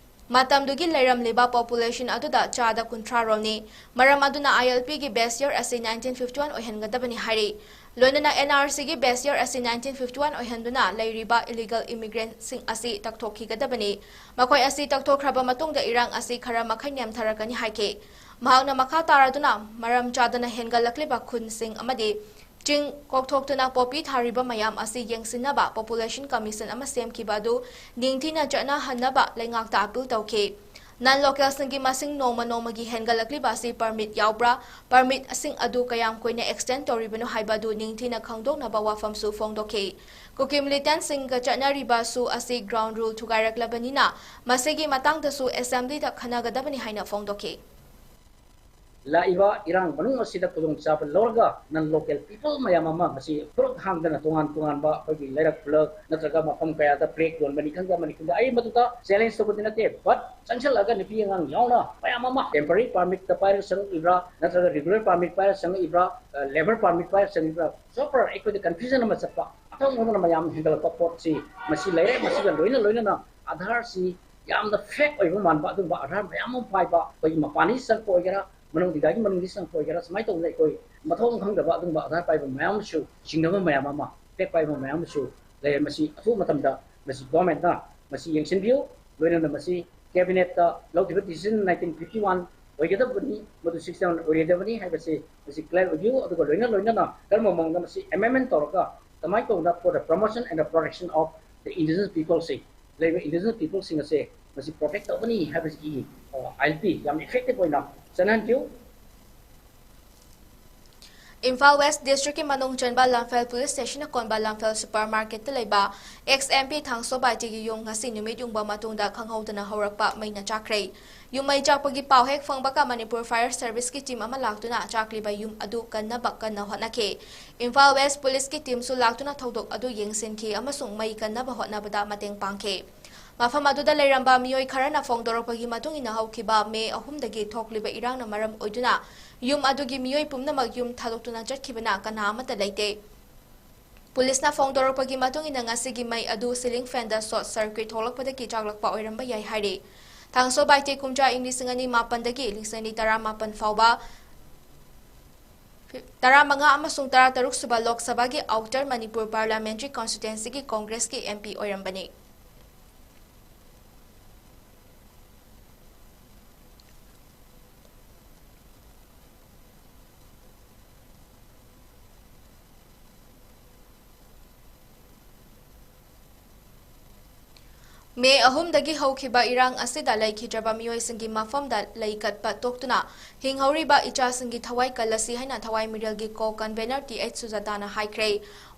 ꯃꯇꯝꯗꯨꯒꯤ ꯂꯩꯔꯝꯂꯤꯕ population ꯑꯗꯨꯗ ꯆꯥꯗ ꯀꯨꯟꯊ꯭ꯔꯥ ꯔꯣꯝꯅꯤ꯫ ꯃꯔꯝ ꯑꯗꯨꯅ I L Pꯒꯤ base year ꯑꯁꯤ nineteen fifty one ꯑꯣꯏꯍꯟꯒꯗꯕꯅꯤ ꯍꯥꯏꯔꯤ꯫ ꯂꯣꯏꯅꯅ N R Cꯒꯤ base year ꯑꯁꯤ nineteen fifty one ꯑꯣꯏꯍꯟꯗꯨꯅ ꯂꯩꯔꯤꯕ illegal immigrantꯁꯤꯡ ꯑꯁꯤ ꯇꯛꯊꯣꯛꯈꯤꯒꯗꯕꯅꯤ꯫ ꯃꯈꯣꯏ ꯑꯁꯤ ꯇꯛꯊꯣꯛꯈ꯭ꯔꯕ ꯃꯇꯨꯡꯗ ꯏꯔꯥꯡ ꯑꯁꯤ ꯈꯔ ꯃꯈꯩ ꯅꯦꯝꯊꯔꯛꯀꯅꯤ ꯍꯥꯏꯈꯤ꯫ ꯃꯍꯥꯛꯅ ꯃꯈꯥ ꯇꯥꯔꯗꯨꯅ ꯃꯔꯝ ꯆꯥꯗꯅ ꯍꯦꯟꯒꯠꯂꯛꯂꯤꯕ ꯈꯨꯟꯁꯤꯡ ꯑꯃꯗꯤ ꯆꯤꯡ ꯀꯣꯛꯊꯣꯛꯇꯨꯅ ꯄꯣꯄꯤ ꯊꯥꯔꯤꯕ ꯃꯌꯥꯝ ꯑꯁꯤ ꯌꯦꯡꯁꯤꯟꯅꯕ Population Commission ꯑꯃ ꯁꯦꯝꯈꯤꯕ ꯑꯗꯨ ꯅꯤꯡꯊꯤꯅ ꯆꯠꯅꯍꯟꯅꯕ ꯂꯩꯉꯥꯛꯇ appeal ꯇꯧꯈꯤ꯫ Non-localꯁꯤꯡꯒꯤ ꯃꯁꯤꯡ ꯅꯣꯡꯃ ꯅꯣꯡꯃꯒꯤ ꯍꯦꯟꯒꯠꯂꯛꯂꯤꯕ ꯑꯁꯤ permit ꯌꯥꯎꯕ꯭ꯔꯥ, permitꯁꯤꯡ ꯑꯗꯨ ꯀꯌꯥꯝ ꯀꯨꯏꯅ extend ꯇꯧꯔꯤꯕꯅꯣ ꯍꯥꯏꯕ ꯑꯗꯨ ꯅꯤꯡꯊꯤꯅ ꯈꯪꯗꯣꯛꯅꯕ ꯋꯥꯐꯝꯁꯨ ꯐꯣꯡꯗꯣꯛꯈꯤ꯫ ꯀꯨꯀꯤ militantꯁꯤꯡꯒ ꯆꯠꯅꯔꯤꯕ ꯁꯨ ꯑꯁꯤ ground rule ꯊꯨꯒꯥꯏꯔꯛꯂꯕꯅꯤꯅ ꯃꯁꯤꯒꯤ ꯃꯇꯥꯡꯗꯁꯨ Assemblyꯗ ꯈꯟꯅꯒꯗꯕꯅꯤ ꯍꯥꯏꯅ ꯐꯣꯡꯗꯣꯛꯈꯤ꯫ ꯂꯥꯛꯏꯕ ꯏꯔꯥꯡ ꯃꯅꯨꯡ ꯑꯁꯤꯗ ꯈꯨꯗꯣꯡꯆꯥꯕ ꯂꯧꯔꯒ non local people ꯃꯌꯥꯝ ꯑꯃ ꯉꯁꯤ ꯈꯨꯔꯨꯛ ꯍꯥꯡꯗꯅ ꯇꯣꯉꯥꯟ ꯇꯣꯉꯥꯟꯕ ꯑꯩꯈꯣꯏꯒꯤ ꯂꯩꯔꯛ ꯈꯨꯂꯛ ꯅꯠꯇ꯭ꯔꯒ ꯃꯐꯝ ꯀꯌꯥꯗ ꯄ꯭ꯂꯦꯛ ꯌꯣꯟꯕꯅꯤ ꯈꯪꯗꯦ, ꯑꯃꯅꯤ ꯈꯪꯗꯦ, ꯑꯩ ꯃꯗꯨꯗ ꯆꯦꯂꯦꯟꯖ ꯇꯧꯕꯗꯤ ꯅꯠꯇꯦ꯫ But ꯆꯪꯁꯤꯜꯂꯒ ꯅꯨꯄꯤ ꯑꯉꯥꯡ ꯌꯥꯎꯅ ꯃꯌꯥꯝ ꯑꯃ temporary permit ꯇ ꯄꯥꯏꯔꯒ ꯆꯪꯉꯛꯏꯕ꯭ꯔꯥ, ꯅꯠꯇ꯭ꯔꯒ regular permit ꯄꯥꯏꯔꯒ ꯆꯪꯉꯛꯏꯕ꯭ꯔꯥ, ꯂꯦꯕꯔ ꯄꯥꯔꯃꯤꯠ ꯄꯥꯏꯔꯒ ꯆꯪꯉꯛꯏꯕ꯭ꯔꯥ, ꯆꯣꯄꯔ ꯑꯩꯈꯣꯏꯗ ꯀꯟꯐ꯭ꯌꯨꯖꯟ ꯑꯃ ꯆꯠꯄ, ꯃꯊꯪ ꯃꯊꯪ ꯃꯌꯥꯝ ꯍꯦꯟꯒꯠꯂꯛꯄ ꯄꯣꯠꯁꯤ ꯃꯁꯤ ꯂꯩꯔꯦ꯫ ꯃꯁꯤꯒ ꯂꯣꯏꯅ ꯂꯣꯏꯅꯅ ꯑꯥꯙꯥꯔꯁꯤ ꯌꯥꯝꯅ ꯐꯦꯛ ꯑꯣꯏꯕ ꯃꯥꯟꯕ ꯑꯗꯨꯒꯨꯝꯕ ꯑꯥꯙꯥꯔ ꯃꯌꯥꯝ ꯑꯃ ꯄꯥꯏꯕ, ꯑꯩꯈꯣꯏꯒꯤ ꯃꯄꯥꯟꯗꯒꯤ ꯆꯪꯉꯛꯄ ꯑꯣꯏꯒꯦꯔꯥ, ꯃꯅꯨꯡ ꯏꯟꯗꯤꯌꯥꯒꯤ ꯃꯅꯨꯡꯗꯒꯤ ꯆꯪꯉꯛꯄ ꯑꯣꯏꯒꯦꯔꯥ, ꯁꯨꯃꯥꯏꯅ ꯇꯧꯗꯅ ꯑꯩꯈꯣꯏ ꯃꯊꯣꯡ ꯈꯪꯗꯕ ꯑꯗꯨꯒꯨꯝꯕ ꯑꯥꯙꯥꯔ ꯄꯥꯏꯕ ꯃꯌꯥꯝ ꯑꯃꯁꯨ, ꯆꯤꯡꯅꯕ ꯃꯌꯥꯝ ꯑꯃ, ꯐꯦꯛ ꯄꯥꯏꯕ ꯃꯌꯥꯝ ꯑꯃꯁꯨ ꯂꯩꯔꯦ꯫ ꯃꯁꯤ ꯑꯊꯨꯕ ꯃꯇꯝꯗ ꯃꯁꯤ ꯒꯣꯔꯃꯦꯟꯅ ꯃꯁꯤ ꯌꯦꯡꯁꯤꯟꯕꯤꯌꯨ꯫ ꯂꯣꯏꯅꯅ ꯃꯁꯤ ꯀꯦꯕꯤꯅꯦꯠꯇ ꯂꯧꯈꯤꯕ decision nineteen fifty one ꯑꯣꯏꯒꯗꯕꯅꯤ, ꯃꯗꯨ sixty one ꯑꯣꯏꯔꯣꯏꯗꯕꯅꯤ ꯍꯥꯏꯕꯁꯤ ꯃꯁꯤ clear ꯑꯣꯏꯕꯤꯌꯨ꯫ ꯑꯗꯨꯒ ꯂꯣꯏꯅ ꯂꯣꯏꯅꯅ ꯀꯔꯝꯕ ꯃꯑꯣꯡꯗ ꯃꯁꯤ amendment ꯇꯧꯔꯒ ꯀꯃꯥꯏꯅ ꯇꯧꯅ for the promotion and the protection of the indigenous people ꯁꯤ, ꯂꯩꯔꯤꯕ indigenous people ꯁꯤꯡ ꯑꯁꯦ ꯃꯁꯤ protect ꯇꯧꯒꯅꯤ ꯍꯥꯏꯕꯁꯤꯒꯤ, ꯑ, ILP ꯌꯥꯝ effective ꯑꯣꯏꯅ ꯆꯠꯅꯍꯟꯕꯤꯌꯨ꯫ ꯏꯝꯐꯥꯜ ꯋꯦꯁ ꯗꯤꯁꯇ꯭ꯔꯤꯛꯀꯤ ꯃꯅꯨꯡ ꯆꯟꯕ ꯂꯝꯐꯦꯜ ꯄꯨꯂꯤꯁ ꯁ꯭ꯇꯦꯁꯟꯅ ꯀꯣꯟꯕ ꯂꯝꯐꯦꯜ ꯁꯨꯄꯔ ꯃꯥꯔꯀꯦꯠꯇ ꯂꯩꯕ ex MP ꯊꯥꯡꯁꯣ ꯕꯥꯏꯇꯤꯒꯤ ꯌꯨꯝ ꯉꯁꯤ ꯅꯨꯃꯤꯠ ꯌꯨꯡꯕ ꯃꯇꯨꯡꯗ ꯈꯪꯍꯧꯗꯅ ꯍꯧꯔꯛꯄ ꯃꯩꯅ ꯆꯥꯛꯈ꯭ꯔꯦ꯫ ꯌꯨꯝ ꯃꯩ ꯆꯥꯛꯄꯒꯤ ꯄꯥꯎ ꯍꯦꯛ ꯐꯪꯕꯒ ꯃꯅꯤꯄꯨꯔ ꯐꯥꯌꯔ ꯁꯔꯚꯤꯁꯀꯤ ꯇꯤꯝ ꯑꯃ ꯂꯥꯛꯇꯨꯅ ꯆꯥꯛꯂꯤꯕ ꯌꯨꯝ ꯑꯗꯨ ꯀꯟꯅꯕ ꯀꯟꯅ ꯍꯣꯠꯅꯈꯤ꯫ ꯏꯝꯐꯥꯜ ꯋꯦꯁ ꯄꯨꯂꯤꯁꯀꯤ ꯇꯤꯝꯁꯨ ꯂꯥꯛꯇꯨꯅ ꯊꯧꯗꯣꯛ ꯑꯗꯨ ꯌꯦꯡꯁꯤꯟꯈꯤ ꯑꯃꯁꯨꯡ ꯃꯩ ꯀꯟꯅꯕ ꯍꯣꯠꯅꯕꯗ ꯃꯇꯦꯡ ꯄꯥꯡꯈꯤ꯫ ꯃꯐꯝ ꯑꯗꯨꯗ ꯂꯩꯔꯝꯕ ꯃꯤꯑꯣꯏ ꯈꯔꯅ ꯐꯣꯡꯗꯣꯔꯛꯄꯒꯤ ꯃꯇꯨꯡ ꯏꯟꯅ ꯍꯧꯈꯤꯕ ꯃꯦ ꯑꯍꯨꯝꯗꯒꯤ ꯊꯣꯛꯂꯤꯕ ꯏꯔꯥꯡꯅ ꯃꯔꯝ ꯑꯣꯏꯗꯨꯅ ꯌꯨꯝ ꯑꯗꯨꯒꯤ ꯃꯤꯑꯣꯏ ꯄꯨꯝꯅꯃꯛ ꯌꯨꯝ ꯊꯥꯗꯣꯛꯇꯨꯅ ꯆꯠꯈꯤꯕꯅ ꯀꯅꯥ ꯑꯃꯠꯇ ꯂꯩꯇꯦ꯫ ꯄꯨꯂꯤꯁꯅ ꯐꯣꯡꯗꯣꯔꯛꯄꯒꯤ ꯃꯇꯨꯡ ꯏꯟꯅ ꯉꯁꯤꯒꯤ ꯃꯩ ꯑꯗꯨ ceiling fan ꯗ short circuit ꯊꯣꯛꯂꯛꯄꯗꯒꯤ ꯆꯥꯛꯂꯛꯄ ꯑꯣꯏꯔꯝꯕ ꯌꯥꯏ ꯍꯥꯏꯔꯤ꯫ ꯊꯥꯡꯁꯣ ꯕꯥꯏꯇꯦ ꯀꯨꯝꯖꯥ ꯏꯪ ꯂꯤꯁꯤꯡ ꯑꯅꯤ ꯃꯥꯄꯟꯗꯒꯤ ꯂꯤꯁꯤꯡ ꯑꯅꯤ ꯇꯔꯥꯃꯥꯄꯟ ꯐꯥꯎꯕ ꯇꯔꯥꯃꯉꯥ ꯑꯃꯁꯨꯡ ꯇꯔꯥꯇꯔꯨꯛ ꯁꯨꯕ ꯂꯣꯛ ꯁꯚꯥꯒꯤ Outer Manipur Parliamentary Constituency ꯒꯤ ꯀꯣꯡꯒ꯭ꯔꯦꯁꯀꯤ MP ꯑꯣꯏꯔꯝꯕꯅꯤ꯫ ꯃꯦ ꯑꯍꯨꯝꯗꯒꯤ ꯍꯧꯈꯤꯕ ꯏꯔꯥꯡ ꯑꯁꯤꯗ ꯂꯩꯈꯤꯗ꯭ꯔꯕ ꯃꯤꯑꯣꯏꯁꯤꯡꯒꯤ ꯃꯐꯝꯗ ꯂꯩ ꯀꯠꯄ ꯇꯣꯛꯇꯨꯅ ꯍꯤꯡꯍꯧꯔꯤꯕ ꯏꯆꯥꯁꯤꯡꯒꯤ ꯊꯋꯥꯏ ꯀꯜꯂꯁꯤ ꯍꯥꯏꯅ ꯊꯋꯥꯏ ꯃꯤꯔꯦꯜꯒꯤ co convenor ꯇꯤ ꯑꯩꯆ ꯁꯨꯖꯥꯇꯥꯅ ꯍꯥꯏꯈ꯭ꯔꯦ꯫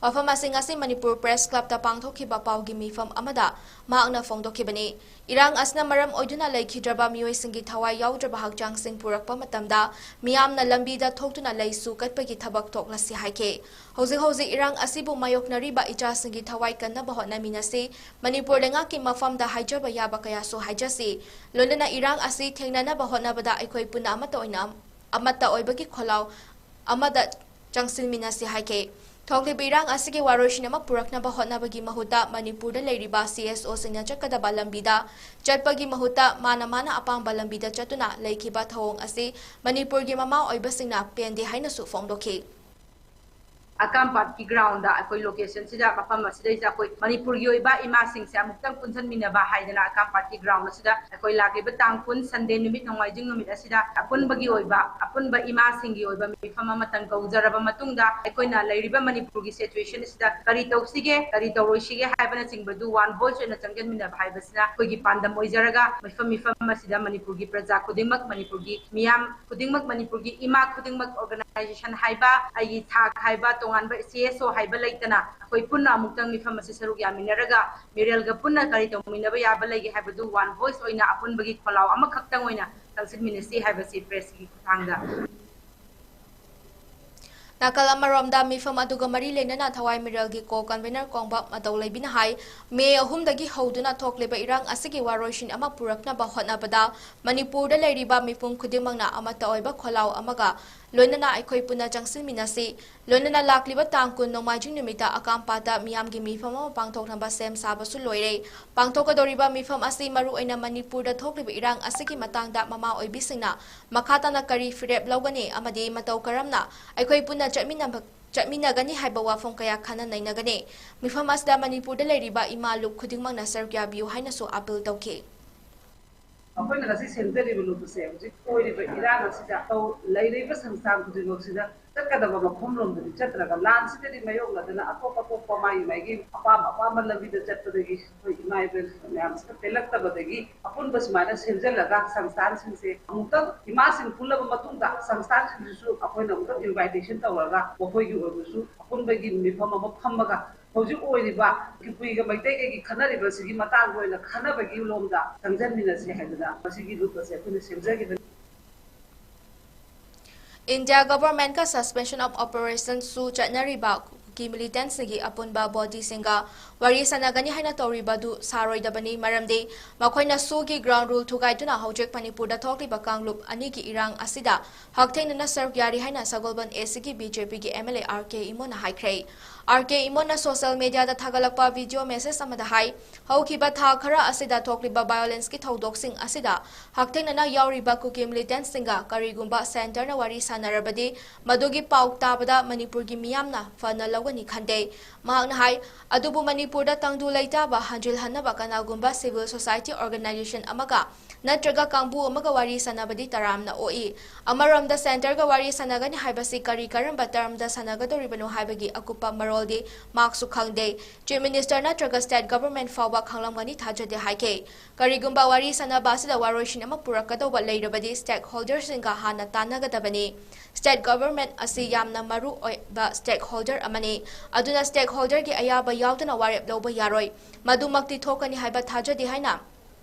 ꯋꯥꯐꯝ ꯑꯁꯤ ꯉꯁꯤ ꯃꯅꯤꯄꯨꯔ ꯄ꯭ꯔꯦꯁ ꯀ꯭ꯂꯕꯇ ꯄꯥꯡꯊꯣꯛꯈꯤꯕ ꯄꯥꯎꯒꯤ ꯃꯤꯐꯝ ꯑꯃꯗ ꯃꯍꯥꯛꯅ ꯐꯣꯡꯗꯣꯛꯈꯤꯕꯅꯤ꯫ ꯏꯔꯥꯡ ꯑꯁꯤꯅ ꯃꯔꯝ ꯑꯣꯏꯗꯨꯅ ꯂꯩꯈꯤꯗ꯭ꯔꯕ ꯃꯤꯑꯣꯏꯁꯤꯡꯒꯤ ꯊꯋꯥꯏ ꯌꯥꯎꯗ꯭ꯔꯕ ꯍꯛꯆꯥꯡꯁꯤꯡ ꯄꯨꯔꯛꯄ ꯃꯇꯝꯗ ꯃꯤꯌꯥꯝꯅ ꯂꯝꯕꯤꯗ ꯊꯣꯛꯇꯨꯅ ꯂꯩꯁꯨ ꯀꯠꯄꯒꯤ ꯊꯕꯛ ꯊꯣꯛꯂꯁꯤ ꯍꯥꯏꯈꯤ꯫ ꯍꯧꯖꯤꯛ ꯍꯧꯖꯤꯛ ꯏꯔꯥꯡ ꯑꯁꯤꯕꯨ ꯃꯥꯌꯣꯛꯅꯔꯤꯕ ꯏꯆꯥꯁꯤꯡꯒꯤ ꯊꯋꯥꯏ ꯀꯟꯅꯕ ꯍꯣꯠꯅꯃꯤꯟꯅꯁꯤ꯫ ꯃꯅꯤꯄꯨꯔ ꯂꯩꯉꯥꯛꯀꯤ ꯃꯐꯝꯗ ꯍꯥꯏꯖꯕ ꯌꯥꯕ ꯀꯌꯥꯁꯨ ꯍꯥꯏꯖꯁꯤ꯫ ꯂꯣꯏꯅꯅ ꯏꯔꯥꯡ ꯑꯁꯤ ꯊꯦꯡꯅꯅꯕ ꯍꯣꯠꯅꯕꯗ ꯑꯩꯈꯣꯏ ꯄꯨꯟꯅ ꯑꯃꯠꯇ ꯑꯣꯏꯅ, ꯑꯃꯠꯇ ꯑꯣꯏꯕꯒꯤ ꯈꯣꯜꯂꯥꯎ ꯑꯃꯗ ꯆꯪꯁꯤꯟꯃꯤꯟꯅꯁꯤ ꯍꯥꯏꯈꯤ꯫ ꯊꯣꯛꯂꯤꯕ ꯏꯔꯥꯡ ꯑꯁꯤꯒꯤ ꯋꯥꯔꯣꯏꯁꯤꯟ ꯑꯃ ꯄꯨꯔꯛꯅꯕ ꯍꯣꯠꯅꯕꯒꯤ ꯃꯍꯨꯠꯇ ꯃꯅꯤꯄꯨꯔꯗ ꯂꯩꯔꯤꯕ ꯁꯤ ꯑꯦꯁ ꯑꯣꯁꯤꯡꯅ ꯆꯠꯀꯗꯕ ꯂꯝꯕꯤꯗ ꯆꯠꯄꯒꯤ ꯃꯍꯨꯠꯇ ꯃꯥꯅ ꯃꯥꯅ ꯑꯄꯥꯝꯕ ꯂꯝꯕꯤꯗ ꯆꯠꯇꯨꯅ ꯂꯩꯈꯤꯕ ꯊꯧꯑꯣꯡ ꯑꯁꯤ ꯃꯅꯤꯄꯨꯔꯒꯤ ꯃꯃꯥ ꯑꯣꯏꯕꯁꯤꯡꯅ ꯄꯦꯟꯗꯦ ꯍꯥꯏꯅꯁꯨ ꯐꯣꯡꯗꯣꯛꯈꯤ꯫ ꯑꯀꯥꯝꯄꯥꯠꯀꯤ ꯒ꯭ꯔꯥꯎꯟꯗ ꯑꯩꯈꯣꯏ ꯂꯣꯀꯦꯁꯟꯁꯤꯗ, ꯃꯐꯝ ꯑꯁꯤꯗꯩꯁꯤꯗ ꯑꯩꯈꯣꯏ ꯃꯅꯤꯄꯨꯔꯒꯤ ꯑꯣꯏꯕ ꯏꯃꯥꯁꯤꯡꯁꯦ ꯑꯃꯨꯛꯇꯪ ꯄꯨꯟꯁꯤꯟꯃꯤꯟꯅꯕ ꯍꯥꯏꯗꯅ ꯑꯀꯥꯝꯄꯥꯠꯀꯤ ꯒ꯭ꯔꯥꯎꯟ ꯑꯁꯤꯗ ꯑꯩꯈꯣꯏ ꯂꯥꯛꯂꯤꯕ ꯇꯥꯡ ꯀꯨꯟ ꯁꯟꯗꯦ ꯅꯨꯃꯤꯠ ꯅꯣꯡꯃꯥꯏꯖꯤꯡ ꯅꯨꯃꯤꯠ ꯑꯁꯤꯗ ꯑꯄꯨꯟꯕꯒꯤ ꯑꯣꯏꯕ, ꯑꯄꯨꯟꯕ ꯏꯃꯥꯁꯤꯡꯒꯤ ꯑꯣꯏꯕ ꯃꯤꯐꯝ ꯑꯃꯇꯪ ꯀꯧꯖꯔꯕ ꯃꯇꯨꯡꯗ ꯑꯩꯈꯣꯏꯅ ꯂꯩꯔꯤꯕ ꯃꯅꯤꯄꯨꯔꯒꯤ ꯁꯤꯆꯨꯋꯦꯁꯟ ꯑꯁꯤꯗ ꯀꯔꯤ ꯇꯧꯁꯤꯒꯦ, ꯀꯔꯤ ꯇꯧꯔꯣꯏꯁꯤꯒꯦ ꯍꯥꯏꯕꯅꯆꯤꯡꯕꯗꯨ ꯋꯥꯟ ꯚꯣꯏꯁ ꯑꯣꯏꯅ ꯆꯪꯁꯤꯟꯃꯤꯟꯅꯕ ꯍꯥꯏꯕꯁꯤꯅ ꯑꯩꯈꯣꯏꯒꯤ ꯄꯥꯟꯗꯝ ꯑꯣꯏꯖꯔꯒ ꯃꯤꯐꯝ, ꯃꯤꯐꯝ ꯑꯁꯤꯗ ꯃꯅꯤꯄꯨꯔꯒꯤ ꯄ꯭ꯔꯖꯥ ꯈꯨꯗꯤꯡꯃꯛ, ꯃꯅꯤꯄꯨꯔꯒꯤ ꯃꯤꯌꯥꯝ ꯈꯨꯗꯤꯡꯃꯛ, ꯃꯅꯤꯄꯨꯔꯒꯤ ꯏꯃꯥ ꯈꯨꯗꯤꯡꯃꯛ, ꯑꯣꯔꯒꯅꯥꯏꯖꯦꯁꯟ ꯍꯥꯏꯕ, ꯑꯩꯒꯤ ꯊꯥꯛ ꯍꯥꯏꯕ, ꯇꯣꯉꯥꯟꯕ ꯁꯤ ꯑꯦꯁ ꯑꯣ ꯍꯥꯏꯕ ꯂꯩꯇꯅ ꯑꯩꯈꯣꯏ ꯄꯨꯟꯅ ꯑꯃꯨꯛꯇꯪ ꯃꯤꯐꯝ ꯑꯁꯤ ꯁꯔꯨꯛ ꯌꯥꯃꯤꯟꯅꯔꯒ ꯃꯤꯔꯦꯜꯒ ꯄꯨꯟꯅ ꯀꯔꯤ ꯇꯧꯃꯤꯟꯅꯕ ꯌꯥꯕ ꯂꯩꯒꯦ ꯍꯥꯏꯕꯗꯨ ꯋꯥꯟ ꯚꯣꯏꯁ ꯑꯣꯏꯅ ꯑꯄꯨꯟꯕꯒꯤ ꯈꯣꯜꯂꯥꯎ ꯑꯃꯈꯛꯇꯪ ꯑꯣꯏꯅ ꯆꯪꯁꯤꯟꯃꯤꯟꯅꯁꯤ ꯍꯥꯏꯕꯁꯤ ꯄ꯭ꯔꯦꯁꯀꯤ ꯈꯨꯠꯊꯥꯡꯗ꯫ ꯅꯥꯀꯜ ꯑꯃꯔꯣꯝꯗ ꯃꯤꯐꯝ ꯑꯗꯨꯒ ꯃꯔꯤ ꯂꯩꯅꯅ ꯊꯋꯥꯏ ꯃꯤꯔꯦꯜꯒꯤ ꯀꯣ ꯀꯟꯚꯦꯅꯔ ꯀꯣꯡꯕ ꯃꯇꯧ ꯂꯩꯕꯤꯅ ꯍꯥꯏ, ꯃꯦ ꯑꯍꯨꯝꯗꯒꯤ ꯍꯧꯗꯨꯅ ꯊꯣꯛꯂꯤꯕ ꯏꯔꯥꯡ ꯑꯁꯤꯒꯤ ꯋꯥꯔꯣꯏꯁꯤꯟ ꯑꯃ ꯄꯨꯔꯛꯅꯕ ꯍꯣꯠꯅꯕꯗ ꯃꯅꯤꯄꯨꯔꯗ ꯂꯩꯔꯤꯕ ꯃꯤꯄꯨꯝ ꯈꯨꯗꯤꯡꯃꯛꯅ ꯑꯃꯠꯇ ꯑꯣꯏꯕ ꯈꯣꯜꯂꯥꯎ ꯑꯃꯒ ꯂꯣꯏꯅꯅ ꯑꯩꯈꯣꯏ ꯄꯨꯟꯅ ꯆꯪꯁꯤꯟꯃꯤꯟꯅꯁꯤ꯫ ꯂꯣꯏꯅꯅ ꯂꯥꯛꯂꯤꯕ ꯇꯥꯡ ꯀꯨꯟ ꯅꯣꯡꯃꯥꯏꯖꯤꯡ ꯅꯨꯃꯤꯠꯇ ꯑꯀꯥꯝꯄꯥꯠꯇ ꯃꯤꯌꯥꯝꯒꯤ ꯃꯤꯐꯝ ꯑꯃ ꯄꯥꯡꯊꯣꯛꯅꯕ ꯁꯦꯝ ꯁꯥꯕꯁꯨ ꯂꯣꯏꯔꯦ꯫ ꯄꯥꯡꯊꯣꯛꯀꯗꯧꯔꯤꯕ ꯃꯤꯐꯝ ꯑꯁꯤ ꯃꯔꯨꯑꯣꯏꯅ ꯃꯅꯤꯄꯨꯔꯗ ꯊꯣꯛꯂꯤꯕ ꯏꯔꯥꯡ ꯑꯁꯤꯒꯤ ꯃꯇꯥꯡꯗ ꯃꯃꯥ ꯑꯣꯏꯕꯤꯁꯤꯡꯅ ꯃꯈꯥ ꯇꯥꯅ ꯀꯔꯤ ꯐꯤꯔꯦꯞ ꯂꯧꯒꯅꯤ ꯑꯃꯗꯤ ꯃꯇꯧ ꯀꯔꯝꯅ ꯑꯩꯈꯣꯏ ꯄꯨꯟꯅ ꯆꯠꯃꯤꯟꯅꯕ, ꯆꯠꯃꯤꯟꯅꯒꯅꯤ ꯍꯥꯏꯕ ꯋꯥꯐꯝ ꯀꯌꯥ ꯈꯟꯅ ꯅꯩꯅꯒꯅꯤ꯫ ꯃꯤꯐꯝ ꯑꯁꯤꯗ ꯃꯅꯤꯄꯨꯔꯗ ꯂꯩꯔꯤꯕ ꯏꯃꯥ ꯂꯨꯞ ꯈꯨꯗꯤꯡꯃꯛꯅ ꯁꯔꯨꯛ ꯌꯥꯕꯤꯌꯨ ꯍꯥꯏꯅꯁꯨ ꯑꯥꯄꯤꯜ ꯇꯧꯈꯤ꯫ ꯑꯩꯈꯣꯏꯅ ꯉꯁꯤ ꯁꯦꯝꯖꯔꯤꯕ ꯂꯨꯞ ꯑꯁꯦ ꯍꯧꯖꯤꯛ ꯑꯣꯏꯔꯤꯕ ꯏꯔꯥꯡ ꯑꯁꯤꯗ ꯇꯧ-, ꯂꯩꯔꯤꯕ ꯁꯪꯁꯊꯥꯟ ꯈꯨꯗꯤꯡꯃꯛꯁꯤꯗ ꯆꯠ-, ꯆꯠꯀꯗꯕ ꯃꯐꯝꯂꯣꯝꯗꯗꯤ ꯆꯠꯇ꯭ꯔꯒ ꯂꯥꯟꯁꯤꯗꯗꯤ ꯃꯥꯌꯣꯛꯅꯗꯅ ꯑꯇꯣꯞ ꯑꯇꯣꯞꯄ ꯃꯥꯒꯤ ꯃꯥꯒꯤ ꯑꯄꯥꯝ ꯑꯄꯥꯝꯕ ꯂꯝꯕꯤꯗ ꯆꯠꯄꯗꯒꯤ ꯑꯩꯈꯣꯏ ꯏꯃꯥ ꯏꯕꯦꯜ ꯃꯌꯥꯝꯁꯤꯅ ꯄꯦꯜꯂꯛꯇꯕꯗꯒꯤ ꯑꯄꯨꯟꯕ ꯁꯨꯃꯥꯏꯅ ꯁꯦꯝꯖꯤꯜꯂꯒ ꯁꯪꯁꯊꯥꯟꯁꯤꯡꯁꯦ ꯑꯃꯨꯛꯇꯪ ꯏꯃꯥꯁꯤꯡ ꯄꯨꯜꯂꯕ ꯃꯇꯨꯡꯗ ꯁꯪꯁꯊꯥꯟꯁꯤꯡꯁꯤꯁꯨ ꯑꯩꯈꯣꯏꯅ ꯑꯃꯨꯛꯇꯪ ꯏꯟꯚꯥꯏꯇꯦꯁꯟ ꯇꯧꯔꯒ ꯃꯈꯣꯏꯒꯤ ꯑꯣꯏꯕꯁꯨ ꯑꯄꯨꯟꯕꯒꯤ ꯃꯤꯐꯝ ꯑꯃ ꯐꯝꯃꯒ ꯍꯧꯖꯤꯛ ꯑꯣꯏꯔꯤꯕ ꯀꯨꯀꯤꯒ ꯃꯩꯇꯩꯒꯒꯤ ꯈꯟꯅꯔꯤꯕꯁꯤꯒꯤ ꯃꯇꯥꯡꯗ ꯑꯣꯏꯅ ꯈꯟꯅꯕꯒꯤ ꯂꯣꯝꯗ ꯆꯪꯁꯤꯟꯃꯤꯟꯅꯁꯦ ꯍꯥꯏꯗꯅ ꯃꯁꯤꯒꯤ ꯂꯨꯞ ꯑꯁꯦ ꯑꯩꯈꯣꯏꯅ ꯁꯦꯝꯖꯈꯤꯕꯅꯤ꯫ India Governmentꯀ Suspension of Operations ꯁꯨ ꯆꯠꯅꯔꯤꯕ ꯀꯨꯀꯤ ꯃꯤꯂꯤꯇꯦꯟꯠꯁꯤꯡꯒꯤ ꯑꯄꯨꯟꯕ ꯕꯣꯗꯤꯁꯤꯡꯒ ꯋꯥꯔꯤ ꯁꯥꯟꯅꯒꯅꯤ ꯍꯥꯏꯅ ꯇꯧꯔꯤꯕꯗꯨ ꯁꯥꯔꯣꯏꯗꯕꯅꯤ, ꯃꯔꯝꯗꯤ ꯃꯈꯣꯏꯅ ꯁꯨꯒꯤ ꯒ꯭ꯔꯥꯎꯟ ꯔꯨꯜ ꯊꯨꯒꯥꯏꯗꯨꯅ ꯍꯧꯖꯤꯛ ꯃꯅꯤꯄꯨꯔꯗ ꯊꯣꯛꯂꯤꯕ ꯀꯥꯡꯂꯨꯞ ꯑꯅꯤꯒꯤ ꯏꯔꯥꯡ ꯑꯁꯤꯗ ꯍꯛꯊꯦꯡꯅꯅ ꯁꯔꯨꯛ ꯌꯥꯔꯤ ꯍꯥꯏꯅ ꯁꯒꯣꯜꯕꯟ ꯑꯦꯁꯤꯒꯤ ꯕꯤꯖꯦꯄꯤꯒꯤ ꯑꯦꯝ ꯑꯦꯜ ꯑꯦ ꯑꯥꯔ ꯀꯦ ꯏꯃꯣꯅ ꯍꯥꯏꯈ꯭ꯔꯦ꯫ ꯑꯥꯔ ꯀꯦ ꯏꯃꯣꯅ ꯁꯣꯁꯤꯌꯦꯜ ꯃꯤꯗꯤꯌꯥꯗ ꯊꯥꯒꯠꯂꯛꯄ ꯚꯤꯗꯤꯑꯣ ꯃꯦꯁꯦꯖ ꯑꯃꯗ ꯍꯥꯏ, ꯍꯧꯈꯤꯕ ꯊꯥ ꯈꯔ ꯑꯁꯤꯗ ꯊꯣꯛꯂꯤꯕ ꯚꯥꯏꯑꯣꯂꯦꯟꯁꯀꯤ ꯊꯧꯗꯣꯛꯁꯤꯡ ꯑꯁꯤꯗ ꯍꯛꯊꯦꯡꯅꯅ ꯌꯥꯎꯔꯤꯕ ꯀꯨꯀꯤ ꯃꯤꯂꯤꯇꯦꯟꯠꯁꯤꯡꯒ ꯀꯔꯤꯒꯨꯝꯕ ꯁꯦꯟꯇꯔꯅ ꯋꯥꯔꯤ ꯁꯥꯟꯅꯔꯕꯗꯤ ꯃꯗꯨꯒꯤ ꯄꯥꯎ ꯇꯥꯕꯗ ꯃꯅꯤꯄꯨꯔꯒꯤ ꯃꯤꯌꯥꯝꯅ ꯐꯅ ꯂꯧꯒꯅꯤ ꯈꯟꯗꯦ꯫ ꯃꯍꯥꯛꯅ ꯍꯥꯏ, ꯑꯗꯨꯕꯨ ꯃꯅꯤꯄꯨꯔꯗ ꯇꯪꯗꯨ ꯂꯩꯇꯥꯕ ꯍꯟꯖꯤꯜꯍꯟꯅꯕ ꯀꯅꯥꯒꯨꯝꯕ civil society organization ꯑꯃꯒ ꯅꯠꯇ꯭ꯔꯒ ꯀꯥꯡꯕꯨ ꯑꯃꯒ ꯋꯥꯔꯤ ꯁꯥꯟꯅꯕꯗꯤ ꯇꯔꯥꯝꯅ ꯑꯣꯛꯏ꯫ ꯑꯃꯔꯣꯝꯗ ꯁꯦꯟꯇꯔꯒ ꯋꯥꯔꯤ ꯁꯥꯟꯅꯒꯅꯤ ꯍꯥꯏꯕꯁꯤ ꯀꯔꯤ ꯀꯔꯝꯕ ꯇꯔꯝꯗ ꯁꯥꯟꯅꯒꯗꯧꯔꯤꯕꯅꯣ ꯍꯥꯏꯕꯒꯤ ꯑꯀꯨꯞꯄ ꯃꯔꯣꯜꯗꯤ ꯃꯍꯥꯛꯁꯨ ꯈꯪꯗꯦ꯫ ꯆꯤꯐ ꯃꯤꯅꯤꯁꯇꯔ ꯅꯠꯇ꯭ꯔꯒ ꯁ꯭ꯇꯦꯠ ꯒꯚꯔꯟꯃꯦꯟꯠ ꯐꯥꯎꯕ ꯈꯪꯂꯝꯒꯅꯤ ꯊꯥꯖꯗꯦ ꯍꯥꯏꯈꯤ꯫ ꯀꯔꯤꯒꯨꯝꯕ ꯋꯥꯔꯤ ꯁꯥꯟꯅꯕ ꯑꯁꯤꯗ ꯋꯥꯔꯣꯏꯁꯤꯟ ꯑꯃ ꯄꯨꯔꯛꯀꯗꯧꯕ ꯂꯩꯔꯕꯗꯤ ꯁ꯭ꯇꯦꯛ ꯍꯣꯜꯗꯔꯁꯤꯡꯒ ꯍꯥꯟꯅ ꯇꯥꯟꯅꯒꯗꯕꯅꯤ꯫ ꯁ꯭ꯇꯦꯠ ꯒꯚꯔꯟꯃꯦꯟꯠ ꯑꯁꯤ ꯌꯥꯝꯅ ꯃꯔꯨ ꯑꯣꯏꯕ ꯁ꯭ꯇꯦꯛ ꯍꯣꯜꯗꯔ ꯑꯃꯅꯤ꯫ ꯑꯗꯨꯅ ꯁ꯭ꯇꯦꯛ ꯍꯣꯜꯗꯔꯒꯤ ꯑꯌꯥꯕ ꯌꯥꯎꯗꯅ ꯋꯥꯔꯦꯞ ꯂꯧꯕ ꯌꯥꯔꯣꯏ꯫ ꯃꯗꯨꯃꯛꯇꯤ ꯊꯣꯛꯀꯅꯤ ꯍꯥꯏꯕ ꯊꯥꯖꯗꯦ ꯍꯥꯏꯅ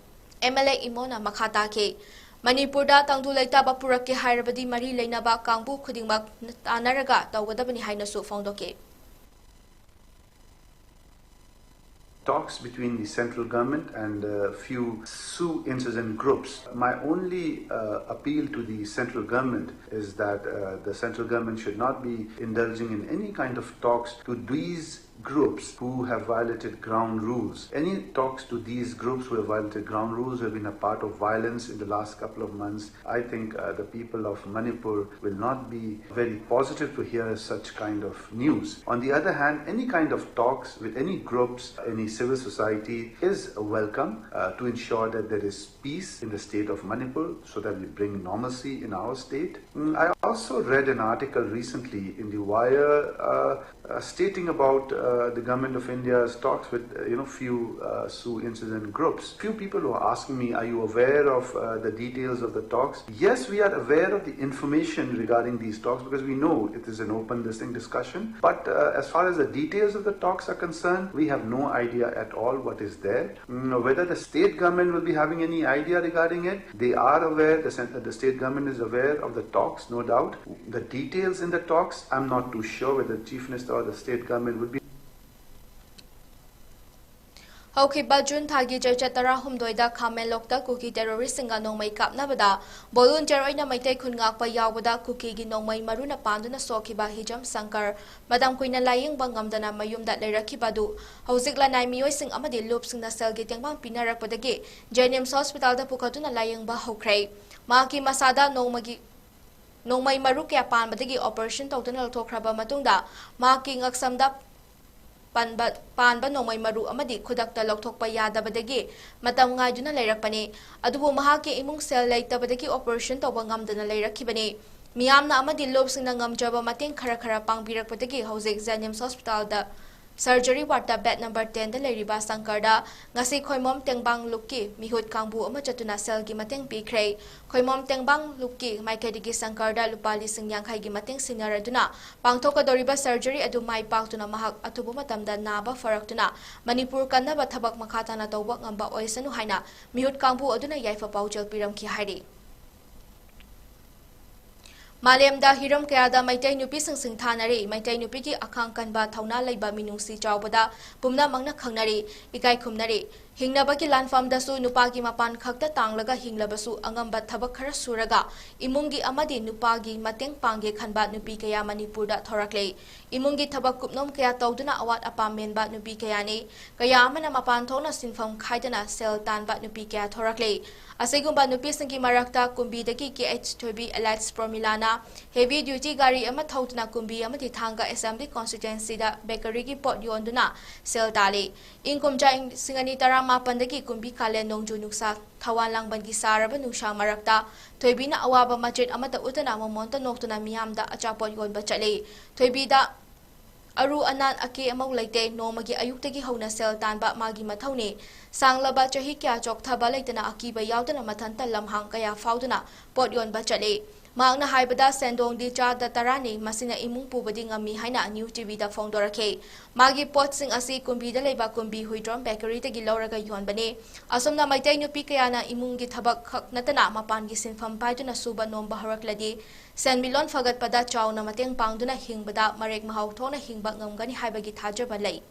ꯑꯦꯝ ꯑꯦꯜ ꯑꯦ ꯏꯃꯣꯅ ꯃꯈꯥ ꯇꯥꯈꯤ꯫ ꯃꯅꯤꯄꯨꯔꯗ ꯇꯪꯗꯨ ꯂꯩꯇꯥꯕ ꯄꯨꯔꯛꯀꯦ ꯍꯥꯏꯔꯕꯗꯤ ꯃꯔꯤ ꯂꯩꯅꯕ ꯀꯥꯡꯕꯨ ꯈꯨꯗꯤꯡꯃꯛ ꯇꯥꯟꯅꯔꯒ ꯇꯧꯒꯗꯕꯅꯤ ꯍꯥꯏꯅꯁꯨ ꯐꯣꯡꯗꯣꯛꯈꯤ꯫ Talks between the central government and a few Sioux insurgent groups. My only uh, appeal to the central government is that uh, the central government should not be indulging in any kind of talks to these groups who have violated ground rules. Any talks to these groups who have violated ground rules, who have been a part of violence in the last couple of months, I think uh, the people of Manipur will not be very positive to hear such kind of news. On the other hand, any kind of talks with any groups, any civil society is welcome uh, to ensure that there is peace in the state of Manipur so that we bring normalcy in our state. Mm, I also read an article recently in The Wire uh, uh, stating about uh, the government of India's talks with uh, you know few uh, Soo insurgent groups. Few people were asking me, "Are you aware of uh, the details of the talks?" Yes, we are aware of the information regarding these talks because we know it is an open, this thing, discussion. But uh, as far as the details of the talks are concerned, we have no idea at all what is there. Mm, whether the state government will be having any idea regarding it, they are aware. The, cent- the state government is aware of the talks, no doubt. The details in the talks, I'm not too sure whether the chief minister or the state government would be ꯍꯧꯈꯤꯕ June ꯊꯥꯒꯤ ꯆꯩꯆꯠ ꯇꯔꯥꯍꯨꯝꯗꯣꯏꯗ ꯈꯥ ꯃꯦꯟꯂꯣꯛꯇ ꯀꯨꯀꯤ ꯇꯦꯔꯣꯔꯤꯁꯁꯤꯡꯒ ꯅꯣꯡꯃꯩ ꯀꯥꯞꯅꯕꯗ volunteer ꯑꯣꯏꯅ ꯃꯩꯇꯩ ꯈꯨꯟ ꯉꯥꯛꯄ ꯌꯥꯎꯕꯗ ꯀꯨꯀꯤꯒꯤ ꯅꯣꯡꯃꯩ ꯃꯔꯨꯅ ꯄꯥꯟꯗꯨꯅ ꯁꯣꯛꯈꯤꯕ ꯍꯤꯖꯝ ꯁꯪꯀꯔ ꯃꯇꯝ ꯀꯨꯏꯅ ꯂꯥꯌꯦꯡꯕ ꯉꯝꯗꯅ ꯃꯌꯨꯝꯗ ꯂꯩꯔꯛꯈꯤꯕ ꯑꯗꯨ ꯍꯧꯖꯤꯛ ꯂꯅꯥꯏ ꯃꯤꯑꯣꯏꯁꯤꯡ ꯑꯃꯗꯤ ꯂꯨꯞꯁꯤꯡꯅ ꯁꯦꯜꯒꯤ ꯇꯦꯡꯕꯥꯡ ꯄꯤꯅꯔꯛꯄꯗꯒꯤ ꯖꯦꯅꯤꯝꯁ ꯍꯣꯁꯄꯤꯇꯥꯜꯗ ꯄꯨꯈꯠꯇꯨꯅ ꯂꯥꯌꯦꯡꯕ ꯍꯧꯈ꯭ꯔꯦ꯫ ꯃꯍꯥꯛꯀꯤ ꯃꯁꯥꯗ ꯅꯣꯡꯃꯒꯤ ꯅꯣꯡꯃꯩ ꯃꯔꯨ ꯀꯌꯥ ꯄꯥꯟꯕꯗꯒꯤ ꯑꯣꯄꯔꯦꯁꯟ ꯇꯧꯗꯨꯅ ꯂꯧꯊꯣꯛꯈ꯭ꯔꯕ ꯃꯇꯨꯡꯗ ꯃꯍꯥꯛꯀꯤ ꯉꯛꯁꯝꯗ ꯄꯟꯕ ꯄꯥꯟꯕ ꯅꯣꯡꯃꯩ ꯃꯔꯨ ꯑꯃꯗꯤ ꯈꯨꯗꯛꯇ ꯂꯧꯊꯣꯛꯄ ꯌꯥꯗꯕꯗꯒꯤ ꯃꯇꯝ ꯉꯥꯏꯗꯨꯅ ꯂꯩꯔꯛꯄꯅꯤ꯫ ꯑꯗꯨꯕꯨ ꯃꯍꯥꯛꯀꯤ ꯏꯃꯨꯡ ꯁꯦꯜ ꯂꯩꯇꯕꯗꯒꯤ ꯑꯣꯄꯔꯦꯁꯟ ꯇꯧꯕ ꯉꯝꯗꯅ ꯂꯩꯔꯛꯈꯤꯕꯅꯤ꯫ ꯃꯤꯌꯥꯝꯅ ꯑꯃꯗꯤ ꯂꯨꯞꯁꯤꯡꯅ ꯉꯝꯖꯕ ꯃꯇꯦꯡ ꯈꯔ ꯈꯔ ꯄꯥꯡꯕꯤꯔꯛꯄꯗꯒꯤ ꯍꯧꯖꯤꯛ ꯖꯦꯅꯤꯝꯁ ꯍꯣꯁꯄꯤꯇꯥꯜꯗ ꯁꯔꯖꯔꯤ ꯋꯥꯔꯗꯇ ꯕꯦꯗ ꯅꯝꯕꯔ ꯇꯦꯟꯗ ꯂꯩꯔꯤꯕ ꯁꯪꯀꯔꯗ ꯉꯁꯤ ꯈꯣꯏꯃꯣꯝ ꯇꯦꯡꯕꯥꯡ ꯂꯨꯞꯀꯤ ꯃꯤꯍꯨꯠ ꯀꯥꯡꯕꯨ ꯑꯃ ꯆꯠꯇꯨꯅ ꯁꯦꯜꯒꯤ ꯃꯇꯦꯡ ꯄꯤꯈ꯭ꯔꯦ꯫ ꯈꯣꯏꯃꯣꯝ ꯇꯦꯡꯕꯥꯡ ꯂꯨꯞꯀꯤ ꯃꯥꯏꯀꯩꯗꯒꯤ ꯁꯪꯀꯔꯗ ꯂꯨꯄꯥ ꯂꯤꯁꯤꯡ ꯌꯥꯡꯈꯩꯒꯤ ꯃꯇꯦꯡ ꯁꯤꯟꯅꯔꯗꯨꯅ ꯄꯥꯡꯊꯣꯛꯀꯗꯧꯔꯤꯕ ꯁꯔꯖꯔꯤ ꯑꯗꯨ ꯃꯥꯏ ꯄꯥꯛꯇꯨꯅ ꯃꯍꯥꯛ ꯑꯊꯨꯕ ꯃꯇꯝꯗ ꯅꯥꯕ ꯐꯔꯛꯇꯨꯅ ꯃꯅꯤꯄꯨꯔ ꯀꯟꯅꯕ ꯊꯕꯛ ꯃꯈꯥ ꯇꯥꯅ ꯇꯧꯕ ꯉꯝꯕ ꯑꯣꯏꯁꯅꯨ ꯍꯥꯏꯅ ꯃꯤꯍꯨꯠ ꯀꯥꯡꯕꯨ ꯑꯗꯨꯅ ꯌꯥꯏꯐ ꯄꯥꯎꯖꯦꯜ ꯄꯤꯔꯝꯈꯤ ꯍꯥꯏꯔꯤ꯫ ꯃꯥꯂꯦꯝꯗ ꯍꯤꯔꯝ ꯀꯌꯥꯗ ꯃꯩꯇꯩ ꯅꯨꯄꯤꯁꯤꯡ ꯁꯤꯡꯊꯥꯅꯔꯤ꯫ ꯃꯩꯇꯩ ꯅꯨꯄꯤꯒꯤ ꯑꯈꯥꯡ ꯀꯟꯕ, ꯊꯧꯅꯥ ꯂꯩꯕ, ꯃꯤꯅꯨꯡꯁꯤ ꯆꯥꯎꯕꯗ ꯄꯨꯝꯅꯃꯛꯅ ꯈꯪꯅꯔꯤ, ꯏꯀꯥꯏ ꯈꯨꯝꯅꯔꯤ꯫ ꯍꯤꯡꯅꯕꯒꯤ ꯂꯥꯟꯐꯝꯗꯁꯨ ꯅꯨꯄꯥꯒꯤ ꯃꯄꯥꯟ ꯈꯛꯇ ꯇꯥꯡꯂꯒ ꯍꯤꯡꯂꯕꯁꯨ ꯑꯉꯝꯕ ꯊꯕꯛ ꯈꯔ ꯁꯨꯔꯒ ꯏꯃꯨꯡꯒꯤ ꯑꯃꯗꯤ ꯅꯨꯄꯥꯒꯤ ꯃꯇꯦꯡ ꯄꯥꯡꯒꯦ ꯈꯟꯕ ꯅꯨꯄꯤ ꯀꯌꯥ ꯃꯅꯤꯄꯨꯔꯗ ꯊꯣꯔꯛꯂꯦ꯫ ꯏꯃꯨꯡꯒꯤ ꯊꯕꯛ ꯀꯨꯞꯅꯣꯝ ꯀꯌꯥ ꯇꯧꯗꯨꯅ ꯑꯋꯥꯠ ꯑꯄꯥ ꯃꯦꯟꯕ ꯅꯨꯄꯤ ꯀꯌꯥꯅꯤ꯫ ꯀꯌꯥ ꯑꯃꯅ ꯃꯄꯥꯟ ꯊꯣꯛꯅ ꯁꯤꯟꯐꯝ ꯈꯥꯏꯗꯅ ꯁꯦꯜ ꯇꯥꯟꯕ ꯅꯨꯄꯤ ꯀꯌꯥ ꯊꯣꯔꯛꯂꯦ꯫ ꯑꯁꯤꯒꯨꯝꯕ ꯅꯨꯄꯤꯁꯤꯡꯒꯤ ꯃꯔꯛꯇ ꯀꯨꯝꯕꯤꯗꯒꯤ ꯀꯦ ꯑꯩꯆ ꯊꯣꯏꯕꯤ alias ꯄ꯭ꯔꯣꯃꯤꯂꯥꯅ heavy duty ꯒꯥꯔꯤ ꯑꯃ ꯊꯧꯗꯨꯅ ꯀꯨꯝꯕꯤ ꯑꯃꯗꯤ ꯊꯥꯡꯒ assembly constituency ꯗ bakery ꯒꯤ ꯄꯣꯠ ꯌꯣꯟꯗꯨꯅ ꯁꯦꯜ ꯇꯥꯜꯂꯤ꯫ ꯏꯪ ꯀꯨꯝꯖꯥ ꯂꯤꯁꯤꯡ ꯑꯅꯤ ꯇꯔꯥꯃꯥꯄꯟꯗꯒꯤ ꯀꯨꯝꯕꯤ ꯀꯥꯂꯦꯟ ꯅꯣꯡꯖꯨ ꯅꯨꯡꯁꯥ, ꯊꯋꯥꯟ ꯂꯥꯡꯕꯟꯒꯤ ꯁꯥꯔꯕ ꯅꯨꯡꯁꯥ ꯃꯔꯛꯇ ꯊꯣꯏꯕꯤꯅ ꯑꯋꯥꯕ ꯃꯆꯦꯠ ꯑꯃꯠꯇ ꯎꯠꯇꯅ ꯃꯃꯣꯟꯇ ꯅꯣꯛꯇꯨꯅ ꯃꯤꯌꯥꯝꯗ ꯑꯆꯥꯄꯣꯠ ꯌꯣꯟꯕ ꯆꯠꯂꯤ꯫ ꯊꯣꯏꯕꯤꯗ ꯑꯔꯨ ꯑꯅꯥꯟ ꯑꯀꯦ ꯑꯃꯧ ꯂꯩꯇꯦ꯫ ꯅꯣꯡꯃꯒꯤ ꯑꯌꯨꯛꯇꯒꯤ ꯍꯧꯅ ꯁꯦꯜ ꯇꯥꯟꯕ ꯃꯥꯒꯤ ꯃꯊꯧꯅꯤ꯫ ꯁꯥꯡꯂꯕ ꯆꯍꯤ ꯀꯌꯥ ꯆꯣꯛꯊꯕ ꯂꯩꯇꯅ ꯑꯀꯤꯕ ꯌꯥꯎꯗꯅ ꯃꯊꯟꯇ ꯂꯝꯍꯥꯡ ꯀꯌꯥ ꯐꯥꯎꯗꯨꯅ ꯄꯣꯠ ꯌꯣꯟꯕ ꯆꯠꯂꯤ꯫ ꯃꯍꯥꯛꯅ ꯍꯥꯏꯕꯗ ꯁꯦꯟꯗꯣꯡꯗꯤ ꯆꯥꯗ ꯇꯔꯥꯅꯤ, ꯃꯁꯤꯅ ꯏꯃꯨꯡ ꯄꯨꯕꯗꯤ ꯉꯝꯃꯤ ꯍꯥꯏꯅ New T V ꯗ ꯐꯣꯡꯗꯣꯔꯛꯈꯤ꯫ ꯃꯥꯒꯤ ꯄꯣꯠꯁꯤꯡ ꯑꯁꯤ ꯀꯨꯝꯕꯤꯗ ꯂꯩꯕ ꯀꯨꯝꯕꯤ ꯍꯨꯏꯗ꯭ꯔꯣꯝ bakery ꯗꯒꯤ ꯂꯧꯔꯒ ꯌꯣꯟꯕꯅꯤ꯫ ꯑꯁꯨꯝꯅ ꯃꯩꯇꯩ ꯅꯨꯄꯤ ꯀꯌꯥꯅ ꯏꯃꯨꯡꯒꯤ ꯊꯕꯛ ꯈꯛ ꯅꯠꯇꯅ ꯃꯄꯥꯟꯒꯤ ꯁꯤꯟꯐꯝ ꯄꯥꯏꯗꯨꯅ ꯁꯨꯕ ꯅꯣꯝꯕ ꯍꯧꯔꯛꯂꯗꯤ ꯁꯦꯟꯃꯤꯠꯂꯣꯟ ꯐꯒꯠꯄꯗ ꯆꯥꯎꯅ ꯃꯇꯦꯡ ꯄꯥꯡꯗꯨꯅ ꯍꯤꯡꯕꯗ ꯃꯔꯦꯛ ꯃꯍꯥꯎ ꯊꯣꯛꯅ ꯍꯤꯡꯕ ꯉꯝꯒꯅꯤ ꯍꯥꯏꯕꯒꯤ ꯊꯥꯖꯕ ꯂꯩ꯫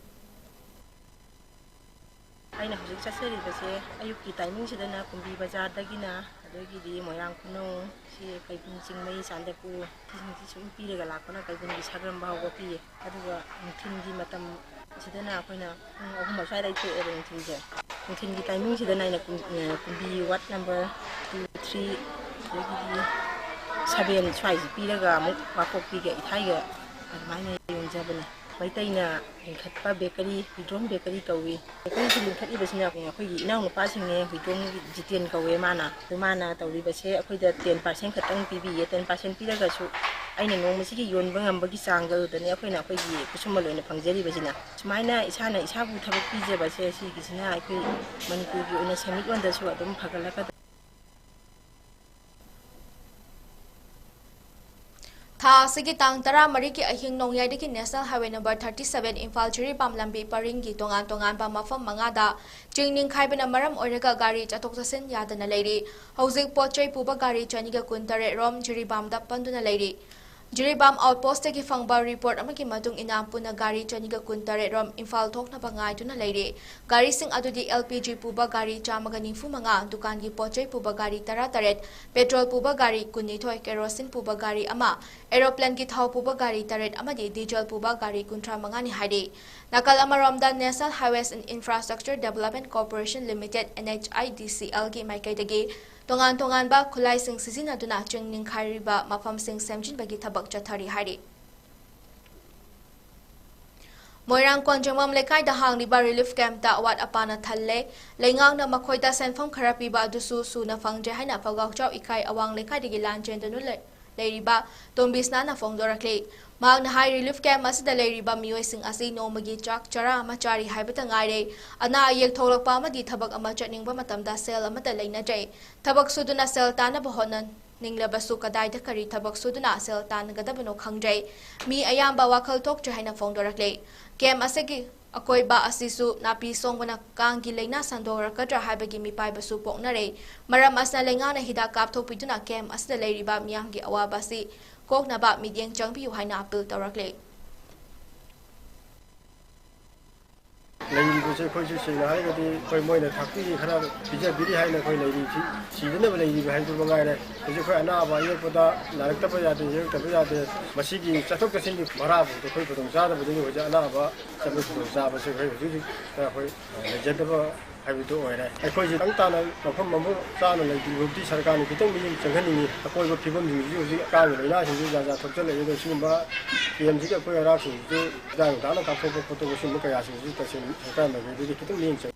ꯑꯩꯅ ꯍꯧꯖꯤꯛ ꯆꯠꯆꯔꯤꯕꯁꯦ ꯑꯌꯨꯛꯀꯤ timing ꯁꯤꯗꯅ ꯀꯨꯝꯕꯤ ꯕꯖꯥꯔꯗꯒꯤꯅ, ꯑꯗꯒꯤꯗꯤ ꯃꯣꯏꯔꯥꯡ ꯈꯨꯅꯧ, ꯁꯤ ꯀꯩꯕꯨꯜ ꯆꯤꯡꯃꯩ, ꯆꯥꯟꯗꯄꯨꯔ, ꯁꯤꯁꯤꯡꯁꯤ ꯁꯨꯝ ꯄꯤꯔꯒ ꯂꯥꯛꯄꯅ ꯀꯩꯕꯨꯜꯒꯤ ꯁꯥꯒꯔꯝ ꯐꯥꯎꯕ ꯄꯤꯌꯦ꯫ ꯑꯗꯨꯒ ꯅꯨꯡꯊꯤꯜꯒꯤ ꯃꯇꯝ ꯁꯤꯗꯅ ꯑꯩꯈꯣꯏꯅ ꯄꯨꯡ ꯑꯍꯨꯝ ꯑꯁ꯭ꯋꯥꯏꯗ ꯊꯣꯛꯑꯦꯕ ꯅꯨꯡꯊꯤꯜꯁꯦ꯫ ꯅꯨꯡꯊꯤꯜꯒꯤ timing ꯁꯤꯗꯅ ꯑꯩꯅ ꯀꯨꯝ-, ꯑ, ꯀꯨꯝꯕꯤ ward number two, three, ꯑꯗꯒꯤꯗꯤ seven ꯁ꯭ꯋꯥꯏꯁꯤ ꯄꯤꯔꯒ ꯑꯃꯨꯛ ꯋꯥꯀꯣꯛꯄꯤꯒ ꯏꯊꯥꯏꯒ ꯑꯗꯨꯃꯥꯏꯅ ꯌꯣꯟꯖꯕꯅꯤ꯫ ꯃꯩꯇꯩꯅ ꯂꯤꯡꯈꯠꯄ bakery, ꯍꯨꯏꯗ꯭ꯔꯣꯝ bakery ꯀꯧꯏ꯫ Bakery ꯁꯤ ꯂꯤꯡꯈꯠꯂꯤꯕꯁꯤꯅ ꯑꯩꯈꯣꯏꯒꯤ ꯏꯅꯥꯎꯅꯨꯄꯥꯁꯤꯡꯅꯦ, ꯍꯨꯏꯗ꯭ꯔꯣꯝꯒꯤ ꯖꯤꯇꯦꯟ ꯀꯧꯋꯦ ꯃꯥꯅ꯫ ꯑꯗꯨ ꯃꯥꯅ ꯇꯧꯔꯤꯕꯁꯦ ꯑꯩꯈꯣꯏꯗ ten percent ꯈꯛꯇꯪ ꯄꯤꯕꯤꯌꯦ꯫ Ten percent ꯄꯤꯔꯒꯁꯨ ꯑꯩꯅ ꯅꯣꯡꯃꯁꯤꯒꯤ ꯌꯣꯟꯕ ꯉꯝꯕꯒꯤ ꯆꯥꯡꯗ ꯑꯗꯨꯗꯅꯦ ꯑꯩꯈꯣꯏꯅ ꯑꯩꯈꯣꯏꯒꯤ ꯈꯨꯠꯁꯨꯃꯟ ꯑꯣꯏꯅ ꯐꯪꯖꯔꯤꯕꯁꯤꯅ꯫ ꯁꯨꯃꯥꯏꯅ ꯏꯁꯥꯅ ꯏꯁꯥꯕꯨ ꯊꯕꯛ ꯄꯤꯖꯕꯁꯦ ꯁꯤꯒꯤꯁꯤꯅ ꯑꯩꯈꯣꯏ ꯃꯅꯤꯄꯨꯔꯒꯤ ꯑꯣꯏꯅ ꯁꯦꯟꯃꯤꯠꯂꯣꯟꯗꯁꯨ ꯑꯗꯨꯝ ꯐꯒꯠꯂꯛꯀꯗꯕ꯫ ꯊꯥ ꯑꯁꯤꯒꯤ ꯇꯥꯡ ꯇꯔꯥꯃꯔꯤꯒꯤ ꯑꯍꯤꯡ ꯅꯣꯡꯌꯥꯏꯗꯒꯤ National Highway number thirty seven Imphal Jiribam ꯂꯝꯕꯤ ꯄꯔꯤꯡꯒꯤ ꯇꯣꯉꯥꯟ ꯇꯣꯉꯥꯟꯕ ꯃꯐꯝ ꯃꯉꯥꯗ ꯆꯤꯡ ꯅꯤꯡꯈꯥꯏꯕꯅ ꯃꯔꯝ ꯑꯣꯏꯔꯒ ꯒꯥꯔꯤ ꯆꯠꯊꯣꯛ ꯆꯠꯁꯤꯟ ꯌꯥꯗꯅ ꯂꯩꯔꯤ꯫ ꯍꯧꯖꯤꯛ ꯄꯣꯠ ꯆꯩ ꯄꯨꯕ ꯒꯥꯔꯤ ꯆꯅꯤꯒ ꯀꯨꯟꯇꯔꯦꯠ ꯔꯣꯝ ꯖꯤꯔꯤꯕꯥꯝꯗ ꯄꯟꯗꯨꯅ ꯂꯩꯔꯤ꯫ ꯖꯤꯔꯤꯕꯥꯝ ꯑꯥꯎꯠꯄꯣꯁꯇꯒꯤ ꯐꯪꯕ ꯔꯤꯄꯣꯔꯠ ꯑꯃꯒꯤ ꯃꯇꯨꯡ ꯏꯟꯅ, ꯄꯨꯟꯅ ꯒꯥꯔꯤ ꯆꯅꯤꯒ ꯀꯨꯟꯇꯔꯦꯠ ꯔꯣꯝ ꯏꯝꯐꯥꯜ ꯊꯣꯛꯅꯕ ꯉꯥꯏꯗꯨꯅ ꯂꯩꯔꯤ꯫ ꯒꯥꯔꯤꯁꯤꯡ ꯑꯗꯨꯗꯤ ꯑꯦꯜ ꯄꯤ ꯖꯤ ꯄꯨꯕ ꯒꯥꯔꯤ ꯆꯥꯝꯃꯒ ꯅꯤꯐꯨ ꯃꯉꯥ, ꯗꯨꯀꯥꯟꯒꯤ ꯄꯣꯠꯆꯩ ꯄꯨꯕ ꯒꯥꯔꯤ ꯇꯔꯥꯇꯔꯦꯠ, ꯄꯦꯇ꯭ꯔꯣꯜ ꯄꯨꯕ ꯒꯥꯔꯤ ꯀꯨꯟꯅꯤꯊꯣꯏ, ꯀꯦꯔꯣꯁꯤꯟ ꯄꯨꯕ ꯒꯥꯔꯤ ꯑꯃ, ꯑꯦꯔꯣꯄ꯭ꯂꯦꯟꯒꯤ ꯊꯥꯎ ꯄꯨꯕ ꯒꯥꯔꯤ ꯇꯔꯦꯠ ꯑꯃꯗꯤ ꯗꯤꯖꯜ ꯄꯨꯕ ꯒꯥꯔꯤ ꯀꯨꯟꯊ꯭ꯔꯥ ꯃꯉꯥꯅꯤ ꯍꯥꯏꯔꯤ꯫ ꯅꯥꯀꯜ ꯑꯃꯔꯣꯝꯗ, National Highways and Infrastructure Development Corporation Limited, N H I D C L ꯒꯤ ꯃꯥꯏꯀꯩꯗꯒꯤ ꯇꯣꯉꯥꯟ ꯇꯣꯉꯥꯟꯕ ꯈꯨꯠꯂꯥꯏꯁꯤꯡ ꯁꯤꯖꯤꯟꯅꯗꯨꯅ ꯆꯤꯡ ꯅꯤꯡꯈꯥꯏꯔꯤꯕ ꯃꯐꯝꯁꯤꯡ ꯁꯦꯝꯖꯤꯟꯕꯒꯤ ꯊꯕꯛ ꯆꯠꯊꯔꯤ ꯍꯥꯏꯔꯤ꯫ ꯃꯣꯏꯔꯥꯡ ꯀꯣꯟꯖꯪꯕꯝ ꯂꯩꯀꯥꯏꯗ ꯍꯥꯡꯂꯤꯕ ꯔꯤꯂꯤꯐ ꯀꯦꯝꯞꯇ ꯑꯋꯥꯠ ꯑꯄꯥꯅ ꯊꯜꯂꯦ꯫ ꯂꯩꯉꯥꯛꯅ ꯃꯈꯣꯏꯗ ꯁꯦꯟꯐꯝ ꯈꯔ ꯄꯤꯕ ꯑꯗꯨꯁꯨ ꯁꯨꯅ ꯐꯪꯗ꯭ꯔꯦ ꯍꯥꯏꯅ ꯐꯧꯒꯥꯎꯆꯥꯎ ꯏꯀꯥꯏ ꯑꯋꯥꯡ ꯂꯩꯀꯥꯏꯗꯒꯤ ꯂꯥꯟꯖꯦꯟꯗꯨꯅ ꯂꯩ-, ꯂꯩꯔꯤꯕ ꯇꯣꯝꯕꯤꯁꯅꯥꯅ ꯐꯣꯡꯗꯣꯔꯛꯂꯤ꯫ ꯃꯍꯥꯛꯅ ꯍꯥꯏ, ꯔꯤꯂꯤꯐ ꯀꯦꯝꯞ ꯑꯁꯤꯗ ꯂꯩꯔꯤꯕ ꯃꯤꯑꯣꯏꯁꯤꯡ ꯑꯁꯤ ꯅꯣꯡꯃꯒꯤ ꯆꯥꯛ ꯆꯔꯥ ꯑꯃ ꯆꯥꯔꯤ ꯍꯥꯏꯕꯇ ꯉꯥꯏꯔꯦ꯫ ꯑꯅꯥ ꯑꯌꯦꯛ ꯊꯣꯛꯂꯛꯄ ꯑꯃꯗꯤ ꯊꯕꯛ ꯑꯃ ꯆꯠꯅꯤꯡꯕ ꯃꯇꯝꯗ ꯁꯦꯜ ꯑꯃꯠꯇ ꯂꯩꯅꯗ꯭ꯔꯦ꯫ ꯊꯕꯛ ꯁꯨꯗꯨꯅ ꯁꯦꯜ ꯇꯥꯟꯅꯕ ꯍꯣꯠꯅꯅꯤꯡꯂꯕꯁꯨ ꯀꯗꯥꯏꯗ ꯀꯔꯤ ꯊꯕꯛ ꯁꯨꯗꯨꯅ ꯁꯦꯜ ꯇꯥꯟꯒꯗꯕꯅꯣ ꯈꯪꯗ꯭ꯔꯦ꯫ ꯃꯤ ꯑꯌꯥꯝꯕ ꯋꯥꯈꯜ ꯊꯣꯛꯇ꯭ꯔꯦ ꯍꯥꯏꯅ ꯐꯣꯡꯗꯣꯔꯛꯂꯤ꯫ ꯀꯦꯝꯞ ꯑꯁꯤꯒꯤ ꯑꯀꯣꯏꯕ ꯑꯁꯤꯁꯨ ꯅꯥꯄꯤ ꯁꯣꯡꯕꯅ ꯀꯥꯡꯒꯤ ꯂꯥꯏꯅꯥ ꯁꯟꯗꯣꯛꯂꯛꯀꯗ꯭ꯔꯥ ꯍꯥꯏꯕꯒꯤ ꯃꯤꯄꯥꯏꯕꯁꯨ ꯄꯣꯛꯅꯔꯦ꯫ ꯃꯔꯝ ꯑꯁꯤꯅ ꯂꯩꯉꯥꯛꯅ ꯍꯤꯗꯥꯛ ꯀꯥꯞꯊꯣꯛꯄꯤꯗꯨꯅ ꯀꯦꯝꯞ ꯑꯁꯤꯗ ꯂꯩꯔꯤꯕ ꯃꯤꯌꯥꯝꯒꯤ ꯑꯋꯥꯕ ꯑꯁꯤ ꯀꯣꯛꯅꯕ ꯃꯤꯠꯌꯦꯡ ꯆꯪꯕꯤꯌꯨ ꯍꯥꯏꯅ ꯑꯄꯤꯜ ꯇꯧꯔꯛꯂꯦ꯫ ꯂꯩꯔꯤꯕꯁꯦ ꯑꯩꯈꯣꯏꯁꯨ ꯁꯦꯡꯅ ꯍꯥꯏꯔꯒꯗꯤ ꯑꯩꯈꯣꯏ ꯃꯣꯏꯅ ꯊꯥꯛꯄꯤꯔꯤ ꯈꯔ ꯄꯤꯖꯕꯤꯔꯤ ꯍꯥꯏꯅ ꯑꯩꯈꯣꯏ ꯂꯩꯔꯤ, ꯁꯤ ꯁꯤꯗꯅꯕ ꯂꯩꯔꯤꯕ ꯍꯥꯏꯗꯨ ꯃꯉꯥꯏꯔꯦ꯫ ꯍꯧꯖꯤꯛ ꯑꯩꯈꯣꯏ ꯑꯅꯥꯕ ꯑꯌꯦꯛꯄꯗ ꯅꯥꯔꯛꯇꯕ ꯌꯥꯗꯦ, ꯌꯦꯛꯂꯛꯇꯕ ꯌꯥꯗꯦ꯫ ꯃꯁꯤꯒꯤ ꯆꯠꯊꯣꯛ ꯆꯠꯁꯤꯟꯒꯤ ꯚꯔꯥꯐꯥꯎꯗ ꯑꯩꯈꯣꯏ ꯈꯨꯗꯣꯡ ꯆꯥꯗꯕꯗꯒꯤ ꯍꯧꯖꯤꯛ ꯑꯅꯥꯕ ꯆꯠꯄꯒꯤ ꯈꯨꯗꯣꯡ ꯆꯥꯕꯁꯦ ꯑꯩꯈꯣꯏ ꯍꯧꯖꯤꯛ ꯍꯧꯖꯤꯛ ꯑꯩꯈꯣꯏ ꯂꯩꯖꯗꯕ ꯍꯥꯏꯕꯗꯨ ꯑꯣꯏꯔꯦ꯫ ꯑꯩꯈꯣꯏꯁꯦ ꯇꯪ ꯇꯥꯅ ꯃꯐꯝ ꯑꯃ ꯆꯥꯅ ꯂꯩꯇ꯭ꯔꯤꯕꯕꯨꯗꯤ ꯁꯔꯀꯥꯔꯅ ꯈꯤꯇꯪ ꯃꯤꯠꯌꯦꯡ ꯆꯪꯍꯟꯅꯤꯡꯉꯤ꯫ ꯑꯀꯣꯏꯕ ꯐꯤꯕꯝꯁꯤꯡꯁꯤꯁꯨ ꯍꯧꯖꯤꯛ ꯑꯀꯥꯡꯕ ꯂꯥꯏꯅꯥꯁꯤꯡꯁꯨ ꯖꯥꯠ ꯖꯥꯠ ꯊꯣꯛꯆꯜꯂꯛꯏ꯫ ꯑꯗꯣ ꯁꯤꯒꯨꯝꯕ ꯀꯦꯝꯁꯤꯒꯤ ꯑꯩꯈꯣꯏ ꯑꯔꯥꯛꯁꯤꯡꯁꯤꯁꯨ ꯍꯤꯗꯥꯛ ꯅꯨꯡꯗꯥꯛꯅ ꯀꯥꯞꯊꯣꯛꯄ ꯈꯣꯠꯇꯣꯛꯄ ꯁꯤꯒꯨꯝꯕ ꯀꯌꯥꯁꯤꯡꯁꯤ ꯇꯁꯦꯡꯅ ꯁꯔꯀꯥꯔ ꯃꯥꯏꯀꯩꯗꯒꯤ ꯈꯤꯇꯪ ꯃꯤꯠꯌꯦꯡ ꯆꯪ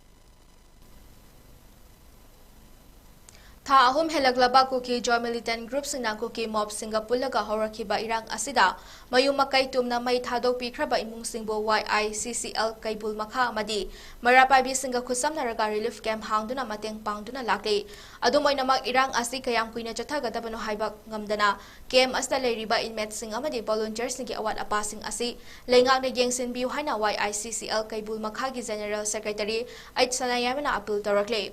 ꯊꯥ ꯑꯍꯨꯝ ꯍꯦꯜꯂꯛꯂꯕ ꯀꯨꯀꯤ ꯖꯣꯏ ꯃꯤꯂꯤꯇꯦꯟ ꯒ꯭ꯔꯨꯞꯁꯤꯡꯅ ꯀꯨꯀꯤ ꯃꯣꯕꯁꯤꯡꯒ ꯄꯨꯜꯂꯒ ꯍꯧꯔꯛꯈꯤꯕ ꯏꯔꯥꯡ ꯑꯁꯤꯗ ꯃꯌꯨꯝ ꯃꯀꯩ ꯇꯨꯝꯅ ꯃꯩ ꯊꯥꯗꯣꯛꯄꯤꯈ꯭ꯔꯕ ꯏꯃꯨꯡꯁꯤꯡꯕꯨ ꯋꯥꯏ ꯑꯥꯏ ꯁꯤ ꯁꯤ ꯑꯦꯜ ꯀꯩꯕꯨꯜ ꯃꯈꯥ ꯑꯃꯗꯤ ꯃꯩꯔꯥ ꯄꯥꯏꯕꯤꯁꯤꯡꯒ ꯈꯨꯠꯁꯝꯅꯔꯒ ꯔꯤꯂꯤꯐ ꯀꯦꯝꯞ ꯍꯥꯡꯗꯨꯅ ꯃꯇꯦꯡ ꯄꯥꯡꯗꯨꯅ ꯂꯥꯛꯂꯤ꯫ ꯑꯗꯨꯝ ꯑꯣꯏꯅꯃꯛ, ꯏꯔꯥꯡ ꯑꯁꯤ ꯀꯌꯥꯝ ꯀꯨꯏꯅ ꯆꯠꯊꯒꯗꯕꯅꯣ ꯍꯥꯏꯕ ꯉꯝꯗꯅ ꯀꯦꯝꯞ ꯑꯁꯤꯗ ꯂꯩꯔꯤꯕ ꯏꯟꯃꯦꯠꯁꯤꯡ ꯑꯃꯗꯤ ꯚꯣꯂꯨꯟꯇꯤꯌꯔꯁꯤꯡꯒꯤ ꯑꯋꯥꯠ ꯑꯄꯥꯁꯤꯡ ꯑꯁꯤ ꯂꯩꯉꯥꯛꯅ ꯌꯦꯡꯁꯤꯟꯕꯤꯌꯨ ꯍꯥꯏꯅ ꯋꯥꯏ ꯑꯥꯏ ꯁꯤ ꯁꯤ ꯑꯦꯜ ꯀꯩꯕꯨꯜ ꯃꯈꯥꯒꯤ ꯖꯦꯅꯔꯦꯜ ꯁꯦꯀ꯭ꯔꯦꯇꯔꯤ ꯑꯩꯆ ꯁꯅꯥꯌꯥꯏꯃꯅ ꯑꯄꯤꯜ ꯇꯧꯔꯛꯂꯤ꯫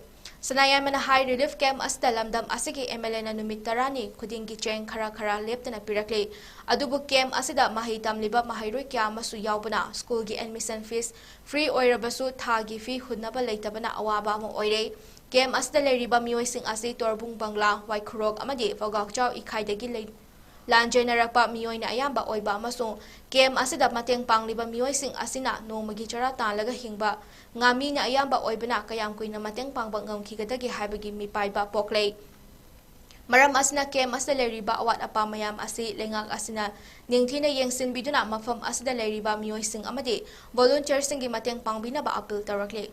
ꯁꯅꯥꯌꯥꯏꯃꯅ ꯍꯥꯏ, ꯔꯤꯂꯤꯐ ꯀꯦꯝꯞ ꯑꯁꯤꯗ ꯂꯝꯗꯝ ꯑꯁꯤꯒꯤ ꯑꯦꯝ ꯑꯦꯜ ꯑꯦꯅ ꯅꯨꯃꯤꯠ ꯇꯔꯥꯅꯤ ꯈꯨꯗꯤꯡꯒꯤ ꯆꯦꯡ ꯈꯔ ꯈꯔ ꯂꯦꯞꯇꯅ ꯄꯤꯔꯛꯂꯤ꯫ ꯑꯗꯨꯕꯨ ꯀꯦꯝꯞ ꯑꯁꯤꯗ ꯃꯍꯩ ꯇꯝꯂꯤꯕ ꯃꯍꯩꯔꯣꯏ ꯀꯌꯥ ꯑꯃꯁꯨ ꯌꯥꯎꯕꯅ ꯁ꯭ꯀꯨꯜꯒꯤ ꯑꯦꯗꯃꯤꯁꯟ ꯐꯤꯁ ꯐ꯭ꯔꯤ ꯑꯣꯏꯔꯕꯁꯨ ꯊꯥꯒꯤ ꯐꯤ ꯍꯨꯟꯅꯕ ꯂꯩꯇꯕꯅ ꯑꯋꯥꯕ ꯑꯃ ꯑꯣꯏꯔꯦ꯫ ꯀꯦꯝꯞ ꯑꯁꯤꯗ ꯂꯩꯔꯤꯕ ꯃꯤꯑꯣꯏꯁꯤꯡ ꯑꯁꯤ ꯇꯣꯔꯕꯨꯡ ꯕꯪꯂꯥ, ꯋꯥꯏꯈꯨꯔꯣꯛ ꯑꯃꯗꯤ ꯐꯧꯒꯥꯛꯆꯥꯎ ꯏꯈꯥꯏꯗꯒꯤ ꯂꯩ-, ꯂꯥꯟꯖꯦꯟꯅꯔꯛꯄ ꯃꯤꯑꯣꯏꯅ ꯑꯌꯥꯝꯕ ꯑꯣꯏꯕ ꯑꯃꯁꯨꯡ ꯀꯦꯝꯞ ꯑꯁꯤꯗ ꯃꯇꯦꯡ ꯄꯥꯡꯂꯤꯕ ꯃꯤꯑꯣꯏꯁꯤꯡ ꯑꯁꯤꯅ ꯅꯣꯡꯃꯒꯤ ꯆꯔꯥ ꯇꯥꯜꯂꯒ ꯍꯤꯡꯕ ꯉꯥꯃꯤꯅ ꯑꯌꯥꯝꯕ ꯑꯣꯏꯕꯅ ꯀꯌꯥꯝ ꯀꯨꯏꯅ ꯃꯇꯦꯡ ꯄꯥꯡꯕ ꯉꯝꯈꯤꯒꯗꯒꯦ ꯍꯥꯏꯕꯒꯤ ꯃꯤꯄꯥꯏꯕ ꯄꯣꯛꯂꯦ꯫ ꯃꯔꯝ ꯑꯁꯤꯅ ꯀꯦꯝꯞ ꯑꯁꯤꯗ ꯂꯩꯔꯤꯕ ꯑꯋꯥꯠ ꯑꯄꯥ ꯃꯌꯥꯝ ꯑꯁꯤ ꯂꯩꯉꯥꯛ ꯑꯁꯤꯅ ꯅꯤꯡꯊꯤꯅ ꯌꯦꯡꯁꯤꯟꯕꯤꯗꯨꯅ ꯃꯐꯝ ꯑꯁꯤꯗ ꯂꯩꯔꯤꯕ ꯃꯤꯑꯣꯏꯁꯤꯡ ꯑꯃꯗꯤ ꯚꯣꯂꯨꯟꯇꯤꯌꯔꯁꯤꯡꯒꯤ ꯃꯇꯦꯡ ꯄꯥꯡꯕꯤꯅꯕ ꯑꯄꯤꯜ ꯇꯧꯔꯛꯂꯤ꯫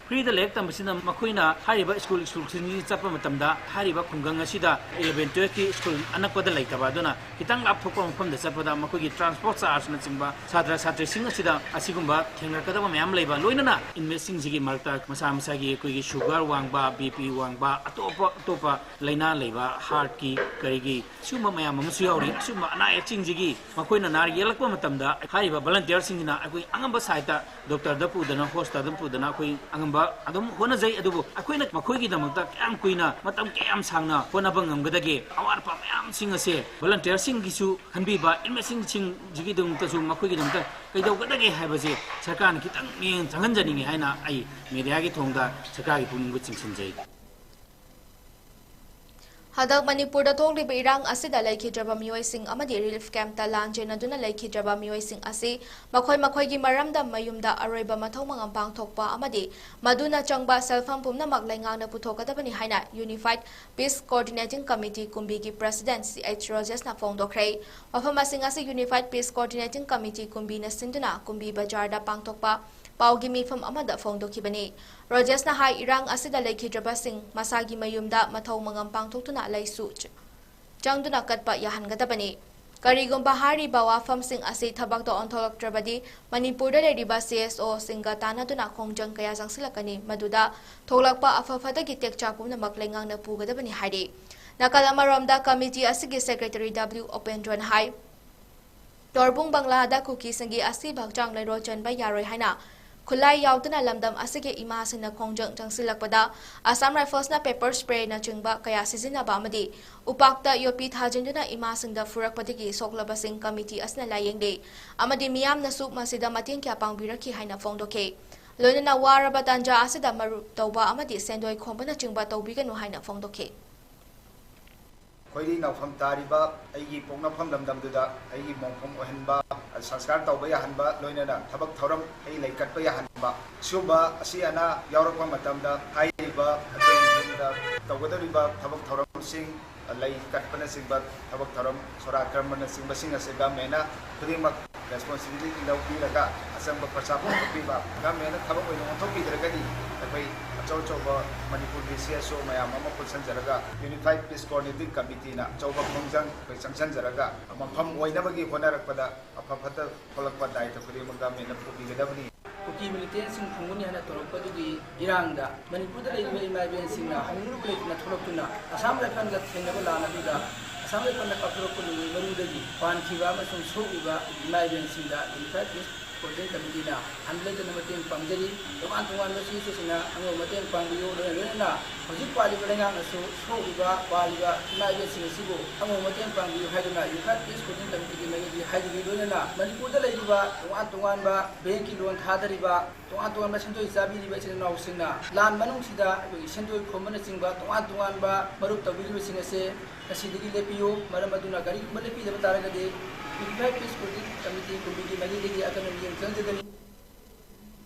ꯐ꯭ꯔꯤꯗ ꯂꯥꯏꯔꯤꯛ ꯇꯝꯕꯁꯤꯅ ꯃꯈꯣꯏꯅ ꯍꯥꯏꯔꯤꯕ ꯁ꯭ꯀꯨꯜ ꯁ꯭ꯀꯨꯜꯁꯤꯡꯁꯤ ꯆꯠꯄ ꯃꯇꯝꯗ ꯍꯥꯏꯔꯤꯕ ꯈꯨꯡꯒꯪ ꯑꯁꯤꯗ ꯏꯂꯚꯦꯟ ꯇꯨꯌꯦꯜꯐꯀꯤ ꯁ꯭ꯀꯨꯜ ꯑꯅꯛꯄꯗ ꯂꯩꯇꯕ ꯑꯗꯨꯅ ꯈꯤꯇꯪ ꯂꯥꯞꯊꯣꯛꯄ ꯃꯐꯝꯗ ꯆꯠꯄꯗ ꯃꯈꯣꯏꯒꯤ ꯇ꯭ꯔꯥꯟꯁꯄꯣꯔꯠ ꯆꯥꯔꯖꯅꯆꯤꯡꯕ ꯁꯥꯇ꯭ꯔ ꯁꯥꯇ꯭ꯔꯤꯁꯤꯡ ꯑꯁꯤꯗ ꯑꯁꯤꯒꯨꯝꯕ ꯊꯦꯡꯅꯔꯛꯀꯗꯕ ꯃꯌꯥꯝ ꯂꯩꯕ ꯂꯣꯏꯅꯅ ꯏꯟꯃꯦꯠꯁꯤꯡꯁꯤꯒꯤ ꯃꯔꯛꯇ ꯃꯁꯥ ꯃꯁꯥꯒꯤ ꯑꯩꯈꯣꯏꯒꯤ ꯁꯨꯒꯔ ꯋꯥꯡꯕ ꯕꯤ ꯄꯤ ꯋꯥꯡꯕ ꯑꯇꯣꯞꯄ ꯑꯇꯣꯞꯄ ꯂꯥꯏꯅꯥ ꯂꯩꯕ ꯍꯥꯔꯠꯀꯤ ꯀꯔꯤꯒꯤ ꯁꯤꯒꯨꯝꯕ ꯃꯌꯥꯝ ꯑꯃꯁꯨ ꯌꯥꯎꯔꯤ꯫ ꯑꯁꯤꯒꯨꯝꯕ ꯑꯅꯥ ꯑꯌꯦꯛꯁꯤꯡꯁꯤꯒꯤ ꯃꯈꯣꯏꯅ ꯅꯥꯔꯛ ꯌꯦꯛꯂꯛꯄ ꯃꯇꯝꯗ ꯍꯥꯏꯔꯤꯕ ꯚꯣꯂꯟꯇꯤꯌꯔꯁꯤꯡꯁꯤꯅ ꯑꯩꯈꯣꯏ ꯑꯉꯝꯕ ꯁꯥꯏꯠꯇ ꯗꯣꯛꯇꯔꯗ ꯄꯨꯗꯅ ꯍꯣꯁꯄꯤꯇꯥꯜꯗ ꯄꯨꯗꯅ ꯑꯩꯈꯣꯏ ꯑꯉꯝꯕ ꯑꯗꯨꯝ ꯍꯣꯠꯅꯖꯩ꯫ ꯑꯗꯨꯕꯨ ꯑꯩꯈꯣꯏꯅ ꯃꯈꯣꯏꯒꯤꯗꯃꯛꯇ ꯀꯌꯥꯝ ꯀꯨꯏꯅ ꯃꯇꯝ ꯀꯌꯥꯝ ꯁꯥꯡꯅ ꯍꯣꯠꯅꯕ ꯉꯝꯒꯗꯒꯦ? ꯑꯋꯥꯠ ꯑꯄꯥ ꯃꯌꯥꯝꯁꯤꯡ ꯑꯁꯦ ꯚꯣꯂꯟꯇꯤꯌꯔꯁꯤꯡꯒꯤꯁꯨ ꯈꯟꯕꯤꯕ, ꯏꯟꯃꯦꯠꯁꯤꯡꯒꯤꯁꯨ ꯃꯈꯣꯏꯒꯤꯗꯃꯛꯇ ꯀꯩꯗꯧꯒꯗꯒꯦ ꯍꯥꯏꯕꯁꯦ ꯁꯔꯀꯥꯔꯅ ꯈꯤꯇꯪ ꯃꯤꯠꯌꯦꯡ ꯆꯪꯍꯟꯖꯅꯤꯡꯉꯤ ꯍꯥꯏꯅ ꯑꯩ ꯃꯦꯗꯤꯌꯥꯒꯤ ꯊꯣꯡꯗ ꯁꯔꯀꯥꯔꯒꯤ ꯄꯨꯛꯅꯤꯡꯕꯨ ꯆꯤꯡꯁꯤꯟꯖꯩ꯫ ꯍꯟꯗꯛ ꯃꯅꯤꯄꯨꯔꯗ ꯊꯣꯛꯂꯤꯕ ꯏꯔꯥꯡ ꯑꯁꯤꯗ ꯂꯩꯈꯤꯗ꯭ꯔꯕ ꯃꯤꯑꯣꯏꯁꯤꯡ ꯑꯃꯗꯤ ꯔꯤꯂꯤꯐ ꯀꯦꯝꯞꯇ ꯂꯥꯟ ꯆꯦꯟꯅꯗꯨꯅ ꯂꯩꯈꯤꯗ꯭ꯔꯕ ꯃꯤꯑꯣꯏꯁꯤꯡ ꯑꯁꯤ ꯃꯈꯣꯏ ꯃꯈꯣꯏꯒꯤ ꯃꯔꯝꯗ ꯃꯌꯨꯝꯗ ꯑꯔꯣꯏꯕ ꯃꯊꯧ ꯃꯉꯝ ꯄꯥꯡꯊꯣꯛꯄ ꯑꯃꯗꯤ ꯃꯗꯨꯅ ꯆꯪꯕ ꯁꯦꯜꯐꯝ ꯄꯨꯝꯅꯃꯛ ꯂꯩꯉꯥꯛꯅ ꯄꯨꯊꯣꯛꯀꯗꯕꯅꯤ ꯍꯥꯏꯅ Unified Peace Coordinating Committee ꯀꯨꯝꯕꯤꯒꯤ President C H ꯔꯣꯖꯦꯁꯅ ꯐꯣꯡꯗꯣꯛꯈ꯭ꯔꯦ꯫ ꯋꯥꯐꯝ ꯑꯁꯤꯡ ꯑꯁꯤ Unified Peace Coordinating Committee ꯀꯨꯝꯕꯤꯅ ꯁꯤꯟꯗꯨꯅ ꯀꯨꯝꯕꯤ ꯕꯖꯥꯔꯗ ꯄꯥꯡꯊꯣꯛꯄ ꯄꯥꯎꯒꯤ ꯃꯤꯐꯝ ꯑꯃꯗ ꯐꯣꯡꯗꯣꯛꯈꯤꯕꯅꯤ꯫ ꯔꯣꯖꯦꯁꯅ ꯍꯥꯏ, ꯏꯔꯥꯡ ꯑꯁꯤꯗ ꯂꯩꯈꯤꯗ꯭ꯔꯕꯁꯤꯡ ꯃꯁꯥꯒꯤ ꯃꯌꯨꯝꯗ ꯃꯊꯧ ꯃꯉꯝ ꯄꯥꯡꯊꯣꯛꯇꯨꯅ ꯂꯩꯁꯨ ꯆ-, ꯆꯪꯗꯨꯅ ꯀꯠꯄ ꯌꯥꯍꯟꯒꯗꯕꯅꯤ꯫ ꯀꯔꯤꯒꯨꯝꯕ ꯍꯥꯏꯔꯤꯕ ꯋꯥꯐꯝꯁꯤꯡ ꯑꯁꯤ ꯊꯕꯛꯇ ꯑꯣꯟꯊꯣꯛꯂꯛꯇ꯭ꯔꯕꯗꯤ ꯃꯅꯤꯄꯨꯔꯗ ꯂꯩꯔꯤꯕ C S O ꯁꯤꯡꯒ ꯇꯥꯟꯅꯗꯨꯅ ꯈꯣꯡꯖꯪ ꯀꯌꯥ ꯆꯪꯁꯤꯜꯂꯛꯀꯅꯤ, ꯃꯗꯨꯗ ꯊꯣꯛꯂꯛꯄ ꯑꯐ ꯐꯠꯇꯒꯤ ꯇꯦꯛꯆꯥꯛ ꯄꯨꯝꯅꯃꯛ ꯂꯩꯉꯥꯛꯅ ꯄꯨꯒꯗꯕꯅꯤ ꯍꯥꯏꯔꯤ꯫ ꯅꯥꯀꯜ ꯑꯃꯔꯣꯝꯗ ꯀꯃꯤꯇꯤ ꯑꯁꯤꯒꯤ ꯁꯦꯀ꯭ꯔꯦꯇꯔꯤ W ꯎꯄꯦꯟꯗ꯭ꯔꯣꯅ ꯍꯥꯏ, ꯇꯣꯔꯕꯨꯡ ꯕꯪꯂꯥꯗ ꯀꯨꯀꯤꯁꯤꯡꯒꯤ ꯑꯁꯤꯕ ꯍꯛꯆꯥꯡ ꯂꯩꯔꯣꯜ ꯆꯟꯕ ꯌꯥꯔꯣꯏ ꯍꯥꯏꯅ ꯈꯨꯠꯂꯥꯏ ꯌꯥꯎꯗꯅ ꯂꯝꯗꯝ ꯑꯁꯤꯒꯤ ꯏꯃꯥꯁꯤꯡꯅ ꯈꯣꯡꯖꯪ ꯆꯪꯁꯤꯜꯂꯛꯄꯗ Assam Riflesꯅ pepper sprayꯅꯆꯤꯡꯕ ꯀꯌꯥ ꯁꯤꯖꯤꯟꯅꯕ ꯑꯃꯗꯤ ꯎꯄꯥꯛꯇ ꯌꯣꯠꯄꯤ ꯊꯥꯖꯤꯟꯗꯨꯅ ꯏꯃꯥꯁꯤꯡꯗ ꯐꯨꯔꯛꯄꯗꯒꯤ ꯁꯣꯛꯂꯕꯁꯤꯡ committee ꯑꯁꯤꯅ ꯂꯥꯌꯦꯡꯂꯦ ꯑꯃꯗꯤ ꯃꯤꯌꯥꯝꯅꯁꯨ ꯃꯁꯤꯗ ꯃꯇꯦꯡ ꯀꯌꯥ ꯄꯥꯡꯕꯤꯔꯛꯈꯤ ꯍꯥꯏꯅ ꯐꯣꯡꯗꯣꯛꯈꯤ꯫ ꯂꯣꯏꯅꯅ ꯋꯥꯔꯕ ꯇꯥꯟꯖꯥ ꯑꯁꯤꯗ ꯃꯔꯨꯞ ꯇꯧꯕ ꯑꯃꯗꯤ ꯁꯦꯟꯗꯣꯏ ꯈꯣꯝꯕꯅꯆꯤꯡꯕ ꯇꯧꯕꯤꯒꯅꯨ ꯍꯥꯏꯅ ꯐꯣꯡꯗꯣꯛꯈꯤ꯫ ꯈ꯭ꯋꯥꯏꯗꯒꯤ ꯅꯧꯐꯝ ꯇꯥꯔꯤꯕ ꯑꯩꯒꯤ ꯄꯣꯛꯅꯐꯝ ꯂꯝꯗꯝꯗꯨꯗ ꯑꯩꯒꯤ ꯃꯣꯡꯐꯝ ꯑꯣꯏꯍꯟꯕ, ꯁꯪꯁꯀꯥꯔ ꯇꯧꯕ ꯌꯥꯍꯟꯕ, ꯂꯣꯏꯅꯅ ꯊꯕꯛ ꯊꯧꯔꯝ ꯑꯩ ꯂꯩꯀꯠꯄ ꯌꯥꯍꯟꯕ, ꯁꯤꯒꯨꯝꯕ ꯑꯁꯤ ꯑꯅꯥ ꯌꯥꯎꯔꯛꯄ ꯃꯇꯝꯗ ꯍꯥꯏꯔꯤꯕ ꯑꯩꯈꯣꯏꯒꯤ ꯌꯨꯝꯗ ꯇꯧꯒꯗꯧꯔꯤꯕ ꯊꯕꯛ ꯊꯧꯔꯝꯁꯤꯡ, ꯂꯩ ꯀꯠꯄꯅꯆꯤꯡꯕ ꯊꯕꯛ ꯊꯧꯔꯝ, ꯁꯣꯔꯥꯠ ꯀꯔꯃꯅꯆꯤꯡꯕꯁꯤꯡ ꯑꯁꯤ governmentꯅ ꯈꯨꯗꯤꯡꯃꯛ responsibility ꯂꯧꯕꯤꯔꯒ ꯑꯆꯪꯕ ꯈꯣꯔꯁꯥ ꯄꯨꯊꯣꯛꯄꯤꯕ, governmentꯅ ꯊꯕꯛ ꯑꯣꯏꯅ ꯑꯣꯟꯊꯣꯛꯄꯤꯗ꯭ꯔꯒꯗꯤ ꯑꯩꯈꯣꯏ ꯑꯆꯧ ꯑꯆꯧꯕ ꯃꯅꯤꯄꯨꯔꯒꯤ CSO ꯃꯌꯥꯝ ꯑꯃ ꯄꯨꯟꯁꯤꯟꯖꯔꯒ Unified Peace Coordinating Committeeꯅ ꯑꯆꯧꯕ ꯈꯣꯡꯖꯪ ꯑꯩꯈꯣꯏ ꯆꯪꯁꯤꯟꯖꯔꯒ ꯃꯐꯝ ꯑꯣꯏꯅꯕꯒꯤ ꯍꯣꯠꯅꯔꯛꯄꯗ ꯑꯐ ꯐꯠꯇ ꯊꯣꯛꯂꯛꯄ ꯗꯥꯏꯇ ꯈꯨꯗꯤꯡꯃꯛ governmentꯅ ꯄꯨꯕꯤꯒꯗꯕꯅꯤ꯫ ꯀꯨꯀꯤ militantꯁꯤꯡ ꯐꯨꯝꯒꯅꯤ ꯍꯥꯏꯅ ꯇꯧꯔꯛꯄꯗꯨꯒꯤ ꯏꯔꯥꯡꯗ ꯃꯅꯤꯄꯨꯔꯗ ꯂꯩꯔꯤꯕ ꯏꯃꯥ ꯏꯕꯦꯟꯁꯤꯡꯅ ꯍꯧꯅꯔꯨꯕ ꯂꯩꯇꯅ ꯊꯣꯛꯂꯛꯇꯨꯅ ꯑꯁꯥꯝ ꯔꯥꯏꯐꯜꯒ ꯊꯦꯡꯅꯕ ꯂꯥꯟ ꯑꯗꯨꯗ ꯑꯁꯥꯝ ꯔꯥꯏꯐꯜꯅ ꯀꯥꯞꯊꯣꯔꯛꯄ ꯅꯨꯃꯤꯠ ꯃꯔꯨꯗꯒꯤ ꯄꯥꯟꯈꯤꯕ ꯑꯃꯁꯨꯡ ꯁꯣꯛꯂꯤꯕ ꯏꯃꯥ ꯏꯕꯦꯟꯁꯤꯡꯗ Unified Peace Coordinating Committeeꯅ ꯍꯟꯕ ꯂꯩꯇꯅ ꯃꯇꯦꯡ ꯄꯥꯡꯖꯔꯤ꯫ ꯇꯣꯉꯥꯟ ꯇꯣꯉꯥꯟꯕ CSOꯁꯤꯡꯅ ꯑꯉꯝꯕ ꯃꯇꯦꯡ ꯄꯥꯡꯕꯤꯌꯨ꯫ ꯂꯣꯏꯅ ꯂꯣꯏꯅꯅ ꯍꯧꯖꯤꯛ ꯄꯥꯜꯂꯤꯕ ꯂꯩꯉꯥꯛꯅꯁꯨ ꯁꯣꯛꯂꯤꯕ ꯄꯥꯜꯂꯤꯕ ꯏꯃꯥ ꯏꯕꯦꯟꯁꯤꯡ ꯑꯁꯤꯕꯨ ꯑꯉꯝꯕ ꯃꯇꯦꯡ ꯄꯥꯡꯕꯤꯌꯨ ꯍꯥꯏꯗꯨꯅ Unified Peace Coordinating Committeeꯒꯤ ꯃꯥꯏꯀꯩꯗꯒꯤ ꯍꯥꯏꯖꯔꯤ꯫ ꯂꯣꯏꯅꯅ ꯃꯅꯤꯄꯨꯔꯗ ꯂꯩꯔꯤꯕ ꯇꯣꯉꯥꯟ ꯇꯣꯉꯥꯟꯕ bankꯀꯤ loan ꯊꯥꯗꯔꯤꯕ, ꯇꯣꯉꯥꯟ ꯇꯣꯉꯥꯟꯕ ꯁꯦꯟꯗꯣꯏ ꯆꯥꯕꯤꯔꯤꯕ ꯏꯆꯤꯜ ꯏꯅꯥꯎꯁꯤꯡꯅ ꯂꯥꯟ ꯃꯅꯨꯡꯁꯤꯗ ꯑꯩꯈꯣꯏꯒꯤ ꯁꯦꯟꯗꯣꯏ ꯈꯣꯝꯕꯅꯆꯤꯡꯕ ꯇꯣꯉꯥꯟ ꯇꯣꯉꯥꯟꯕ ꯃꯔꯨꯞ ꯇꯧꯕꯤꯔꯤꯕꯁꯤꯡ ꯑꯁꯦ ꯉꯁꯤꯗꯒꯤ ꯂꯦꯞꯄꯤꯌꯨ꯫ ꯃꯔꯝ ꯑꯗꯨꯅ ꯀꯔꯤꯒꯨꯝꯕ ꯂꯦꯞꯄꯤꯗꯕ ꯇꯥꯔꯒꯗꯤ Unified Peace Coordinating Committee ꯀꯨꯝꯕꯤꯒꯤ ꯃꯥꯏꯀꯩꯗꯒꯤ ꯑꯀꯟꯕ ꯃꯤꯠꯌꯦꯡ ꯆꯪꯖꯒꯅꯤ꯫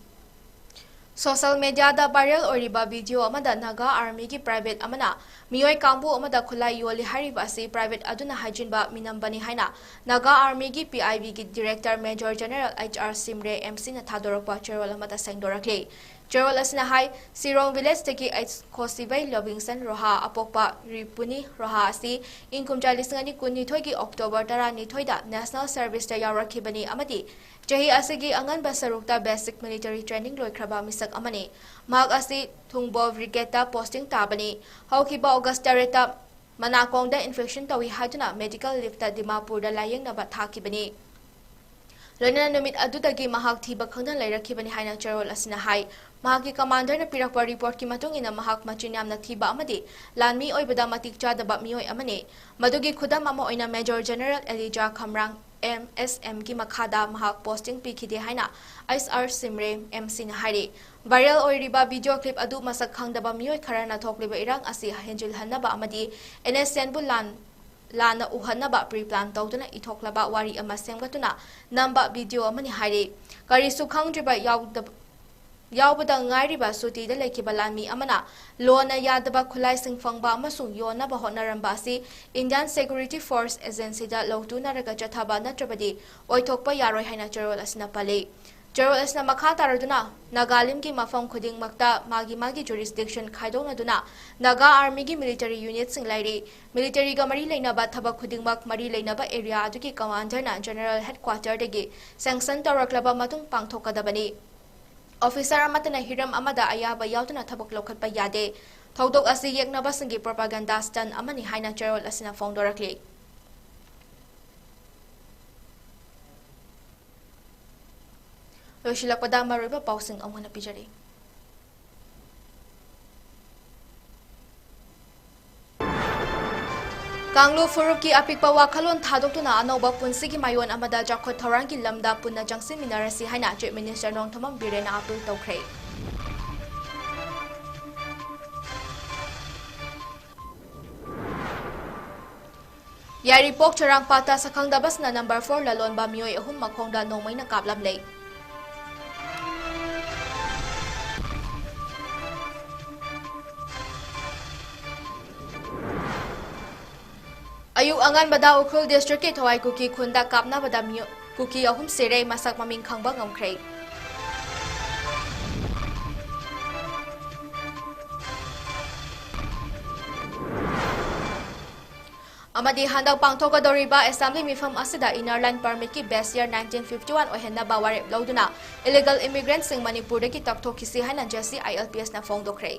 Social mediaꯗ viral ꯑꯣꯏꯔꯤꯕ video ꯑꯃꯗ Naga Armyꯒꯤ private ꯑꯃꯅ ꯃꯤꯑꯣꯏ ꯀꯥꯡꯕꯨ ꯑꯃꯗ ꯈꯨꯠꯂꯥꯏ ꯌꯣꯜꯂꯤ ꯍꯥꯏꯔꯤꯕ ꯑꯁꯤ private ꯑꯗꯨꯅ ꯍꯥꯏꯖꯤꯟꯕ ꯃꯤꯅꯝꯕꯅꯤ ꯍꯥꯏꯅ Naga Armyꯒꯤ PIBꯒꯤ Director Major General H R Simre MCꯅ ꯊꯥꯗꯣꯔꯛꯄ ꯆꯦꯔꯣꯜ ꯑꯃꯗ ꯁꯦꯡꯗꯣꯔꯛꯂꯤ꯫ ꯆꯦꯔꯣꯜ ꯑꯁꯤꯅ ꯍꯥꯏ, Sirong villageꯇꯒꯤ H ꯈꯣꯁꯤꯕꯩ ꯂꯣꯕꯤꯡꯁꯟ ꯔꯣꯍꯥ, ꯑꯄꯣꯛꯄ ꯔꯤꯄꯨꯅꯤ ꯔꯣꯍꯥ ꯑꯁꯤ ꯏꯪ ꯀꯨꯝꯖꯥ ꯂꯤꯁꯤꯡ ꯑꯅꯤ ꯀꯨꯟꯅꯤꯊꯣꯏꯒꯤ October ꯇꯔꯥꯅꯤꯊꯣꯏꯗ National Serviceꯇ ꯌꯥꯎꯔꯛꯈꯤꯕꯅꯤ ꯑꯃꯗꯤ ꯆꯍꯤ ꯑꯁꯤꯒꯤ ꯑꯉꯟꯕ ꯁꯔꯨꯛꯇ basic military training ꯂꯣꯏꯈ꯭ꯔꯕ ꯃꯤꯁꯛ ꯑꯃꯅꯤ꯫ ꯃꯍꯥꯛ ꯑꯁꯤ ꯊꯨꯡꯕꯣ Brigadeꯇ posting ꯇꯥꯕꯅꯤ꯫ ꯍꯧꯈꯤꯕ August ꯇꯔꯦꯠꯇ ꯃꯅꯥꯀꯣꯡꯗ infection ꯇꯧꯏ ꯍꯥꯏꯗꯨꯅ medical leaveꯇ ꯗꯤꯃꯥꯄꯨꯔꯗ ꯂꯥꯌꯦꯡꯅꯕ ꯊꯥꯈꯤꯕꯅꯤ꯫ ꯂꯣꯏꯅꯅ ꯅꯨꯃꯤꯠ ꯑꯗꯨꯗꯒꯤ ꯃꯍꯥꯛ ꯊꯤꯕ ꯈꯪꯗꯅ ꯂꯩꯔꯛꯈꯤꯕꯅꯤ ꯍꯥꯏꯅ ꯆꯦꯔꯣꯜ ꯑꯁꯤꯅ ꯍꯥꯏ꯫ ꯃꯍꯥꯛꯀꯤ ꯀꯃꯥꯟꯗꯔꯅ ꯄꯤꯔꯛꯄ ꯔꯤꯄꯣꯔꯠꯀꯤ ꯃꯇꯨꯡ ꯏꯟꯅ ꯃꯍꯥꯛ ꯃꯆꯤꯟ ꯌꯥꯝꯅ ꯊꯤꯕ ꯑꯃꯗꯤ ꯂꯥꯟꯃꯤ ꯑꯣꯏꯕꯗ ꯃꯇꯤꯛ ꯆꯥꯗꯕ ꯃꯤꯑꯣꯏ ꯑꯃꯅꯤ꯫ ꯃꯗꯨꯒꯤ ꯈꯨꯗꯝ ꯑꯃ ꯑꯣꯏꯅ ꯃꯦꯖꯔ ꯖꯦꯅꯔꯦꯜ ꯑꯦꯂꯤꯖꯥ ꯈꯝꯔꯥꯡ, ꯑꯦꯝ ꯑꯦꯁ ꯑꯦꯝꯒꯤ ꯃꯈꯥꯗ ꯃꯍꯥꯛ ꯄꯣꯁꯇꯤꯡ ꯄꯤꯈꯤꯗꯦ ꯍꯥꯏꯅ ꯑꯩꯆ ꯑꯥꯔ ꯁꯤꯝꯔꯦ, ꯑꯦꯝ ꯁꯤꯅ ꯍꯥꯏꯔꯤ꯫ ꯚꯥꯏꯔꯦꯜ ꯑꯣꯏꯔꯤꯕ ꯚꯤꯗꯤꯑꯣ ꯀ꯭ꯂꯤꯞ ꯑꯗꯨ ꯃꯁꯛ ꯈꯪꯗꯕ ꯃꯤꯑꯣꯏ ꯈꯔꯅ ꯊꯣꯛꯂꯤꯕ ꯏꯔꯥꯡ ꯑꯁꯤ ꯍꯦꯟꯖꯤꯜꯍꯟꯅꯕ ꯑꯃꯗꯤ ꯏꯅꯣꯁꯦꯟꯕꯨ ꯂꯥꯟ ꯂꯥꯟꯅ ꯎꯍꯟꯅꯕ ꯄ꯭ꯔꯤ ꯄ꯭ꯂꯥꯟ ꯇꯧꯗꯨꯅ ꯏꯊꯣꯛꯂꯕ ꯋꯥꯔꯤ ꯑꯃ ꯁꯦꯝꯒꯠꯇꯨꯅ ꯅꯝꯕ ꯚꯤꯗꯤꯑꯣ ꯑꯃꯅꯤ ꯍꯥꯏꯔꯤ꯫ ꯀꯔꯤꯁꯨ ꯈꯪꯗ꯭ꯔꯤꯕ ꯌꯥꯎꯗꯕ-, ꯌꯥꯎꯕꯗ ꯉꯥꯏꯔꯤꯕ ꯁꯨꯇꯤꯗ ꯂꯩꯈꯤꯕ ꯂꯥꯟꯃꯤ ꯑꯃꯅ ꯂꯣꯟꯅ ꯌꯥꯗꯕ ꯈꯨꯠꯂꯥꯏꯁꯤꯡ ꯐꯪꯕ ꯑꯃꯁꯨꯡ ꯌꯣꯟꯅꯕ ꯍꯣꯠꯅꯔꯝꯕ ꯑꯁꯤ ꯏꯟꯗꯤꯌꯥꯟ ꯁꯦꯀ꯭ꯌꯨꯔꯤꯇꯤ ꯐꯣꯔꯁ ꯑꯦꯖꯦꯟꯁꯤꯗ ꯂꯧꯇꯨꯅꯔꯒ ꯆꯠꯊꯕ ꯅꯠꯇ꯭ꯔꯕꯗꯤ ꯑꯣꯏꯊꯣꯛꯄ ꯌꯥꯔꯣꯏ ꯍꯥꯏꯅ ꯆꯦꯔꯣꯜ ꯑꯁꯤꯅ ꯄꯜꯂꯤ꯫ ꯆꯦꯔꯣꯜ ꯑꯁꯤꯅ ꯃꯈꯥ ꯇꯥꯔꯗꯨꯅ ꯅꯥꯒꯥꯂꯦꯟꯗꯒꯤ ꯃꯐꯝ ꯈꯨꯗꯤꯡꯃꯛꯇ ꯃꯥꯒꯤ ꯃꯥꯒꯤ ꯖꯨꯔꯤꯁꯗꯤꯛꯁꯟ ꯈꯥꯏꯗꯣꯛꯅꯗꯨꯅ ꯅꯥꯒꯥ ꯑꯥꯔꯃꯤꯒꯤ ꯃꯤꯂꯤꯇꯔꯤ ꯌꯨꯅꯤꯠꯁꯤꯡ ꯂꯩꯔꯤ꯫ ꯃꯤꯂꯤꯇꯔꯤꯒ ꯃꯔꯤ ꯂꯩꯅꯕ ꯊꯕꯛ ꯈꯨꯗꯤꯡꯃꯛ ꯃꯔꯤ ꯂꯩꯅꯕ ꯑꯦꯔꯤꯌꯥ ꯑꯗꯨꯒꯤ ꯀꯃꯥꯟꯗꯔꯅ ꯖꯦꯅꯔꯦꯜ ꯍꯦꯗꯀ꯭ꯋꯥꯇꯔꯗꯒꯤ ꯁꯦꯡꯁꯟ ꯇꯧꯔꯛꯂꯕ ꯃꯇꯨꯡ ꯄꯥꯡꯊꯣꯛꯀꯗꯕꯅꯤ꯫ ꯑꯣꯐꯤꯁꯔ ꯑꯃꯠꯇꯅ ꯍꯤꯔꯝ ꯑꯃꯗ ꯑꯌꯥꯕ ꯌꯥꯎꯗꯅ ꯊꯕꯛ ꯂꯧꯈꯠꯄ ꯌꯥꯗꯦ꯫ ꯊꯧꯗꯣꯛ ꯑꯁꯤ ꯌꯦꯛꯅꯕꯁꯤꯡꯒꯤ ꯄ꯭ꯔꯣꯄꯥꯒꯦꯟꯗꯥ ꯁ꯭ꯇꯟ ꯑꯃꯅꯤ ꯍꯥꯏꯅ ꯆꯦꯔꯣꯜ ꯑꯁꯤꯅ ꯐꯣꯡꯗꯣꯔꯛꯂꯤ꯫ ꯂꯣꯏꯁꯤꯜꯂꯛꯄꯗ ꯃꯔꯨꯑꯣꯏꯕ ꯄꯥꯎꯁꯤꯡ ꯑꯃꯨꯛ ꯍꯟꯅ ꯄꯤꯖꯔꯤ꯫ ꯀꯥꯡꯂꯨꯞ ꯐꯨꯔꯨꯞꯀꯤ ꯑꯄꯤꯛꯄ ꯋꯥꯈꯜꯂꯣꯟ ꯊꯥꯗꯣꯛꯇꯨꯅ ꯑꯅꯧꯕ ꯄꯨꯟꯁꯤꯒꯤ ꯃꯥꯏꯑꯣꯟ ꯑꯃꯗ ꯆꯥꯎꯈꯠ ꯊꯧꯔꯥꯡꯒꯤ ꯂꯝꯗ ꯄꯨꯟꯅ ꯆꯪꯁꯤꯟꯃꯤꯟꯅꯔꯁꯤ ꯍꯥꯏꯅ Chief Minister ꯅꯣꯡꯊꯣꯝꯕꯝ ꯕꯤꯔꯦꯟꯅ appeal ꯇꯧꯈ꯭ꯔꯦ꯫ ꯌꯥꯏꯔꯤꯄꯣꯛ ꯆꯔꯥꯡꯄꯥꯠꯇ ꯁꯛꯈꯪꯗꯕꯁꯤꯡꯅ number four ꯂꯂꯣꯟꯕ ꯃꯤꯑꯣꯏ ꯑꯍꯨꯝ ꯃꯈꯣꯡꯗ ꯅꯣꯡꯃꯩꯅ ꯀꯥꯞꯂꯝꯂꯦ꯫ ꯑꯌꯨꯛ ꯑꯉꯟꯕꯗ ꯎꯈ꯭ꯔꯨꯜ districtꯀꯤ ꯊꯋꯥꯏ ꯀꯨꯀꯤ ꯈꯨꯟꯗ ꯀꯥꯞꯅꯕꯗ ꯃꯤꯑꯣ-, ꯀꯨꯀꯤ ꯑꯍꯨꯝ ꯁꯤꯔꯦ, ꯃꯁꯛ ꯃꯃꯤꯡ ꯈꯪꯕ ꯉꯝꯈ꯭ꯔꯦ꯫ ꯑꯃꯗꯤ ꯍꯟꯗꯛ ꯄꯥꯡꯊꯣꯛꯀꯗꯧꯔꯤꯕ assembly ꯃꯤꯐꯝ ꯑꯁꯤꯗ Inner Line Permitꯀꯤ base year nineteen fifty one ꯑꯣꯏꯍꯟꯅꯕ ꯋꯥꯔꯦꯞ ꯂꯧꯗꯨꯅ illegal immigrantꯁꯤꯡ ꯃꯅꯤꯄꯨꯔꯗꯒꯤ ꯇꯛꯊꯣꯛꯈꯤꯁꯤ ꯍꯥꯏꯅ J C I L P Sꯅ ꯐꯣꯡꯗꯣꯛꯈ꯭ꯔꯦ꯫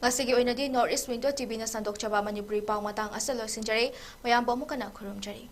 ꯉꯁꯤꯒꯤ ꯑꯣꯏꯅꯗꯤ North East Window TVꯅ ꯁꯟꯗꯣꯛꯆꯕ ꯃꯅꯤꯄꯨꯔꯤ ꯄꯥꯎ ꯃꯇꯥꯡ ꯑꯁꯤꯗ ꯂꯣꯏꯁꯤꯟꯖꯔꯦ꯫ ꯃꯌꯥꯝꯕꯨ ꯑꯃꯨꯛ ꯍꯟꯅ ꯈꯨꯔꯨꯝꯖꯔꯤ꯫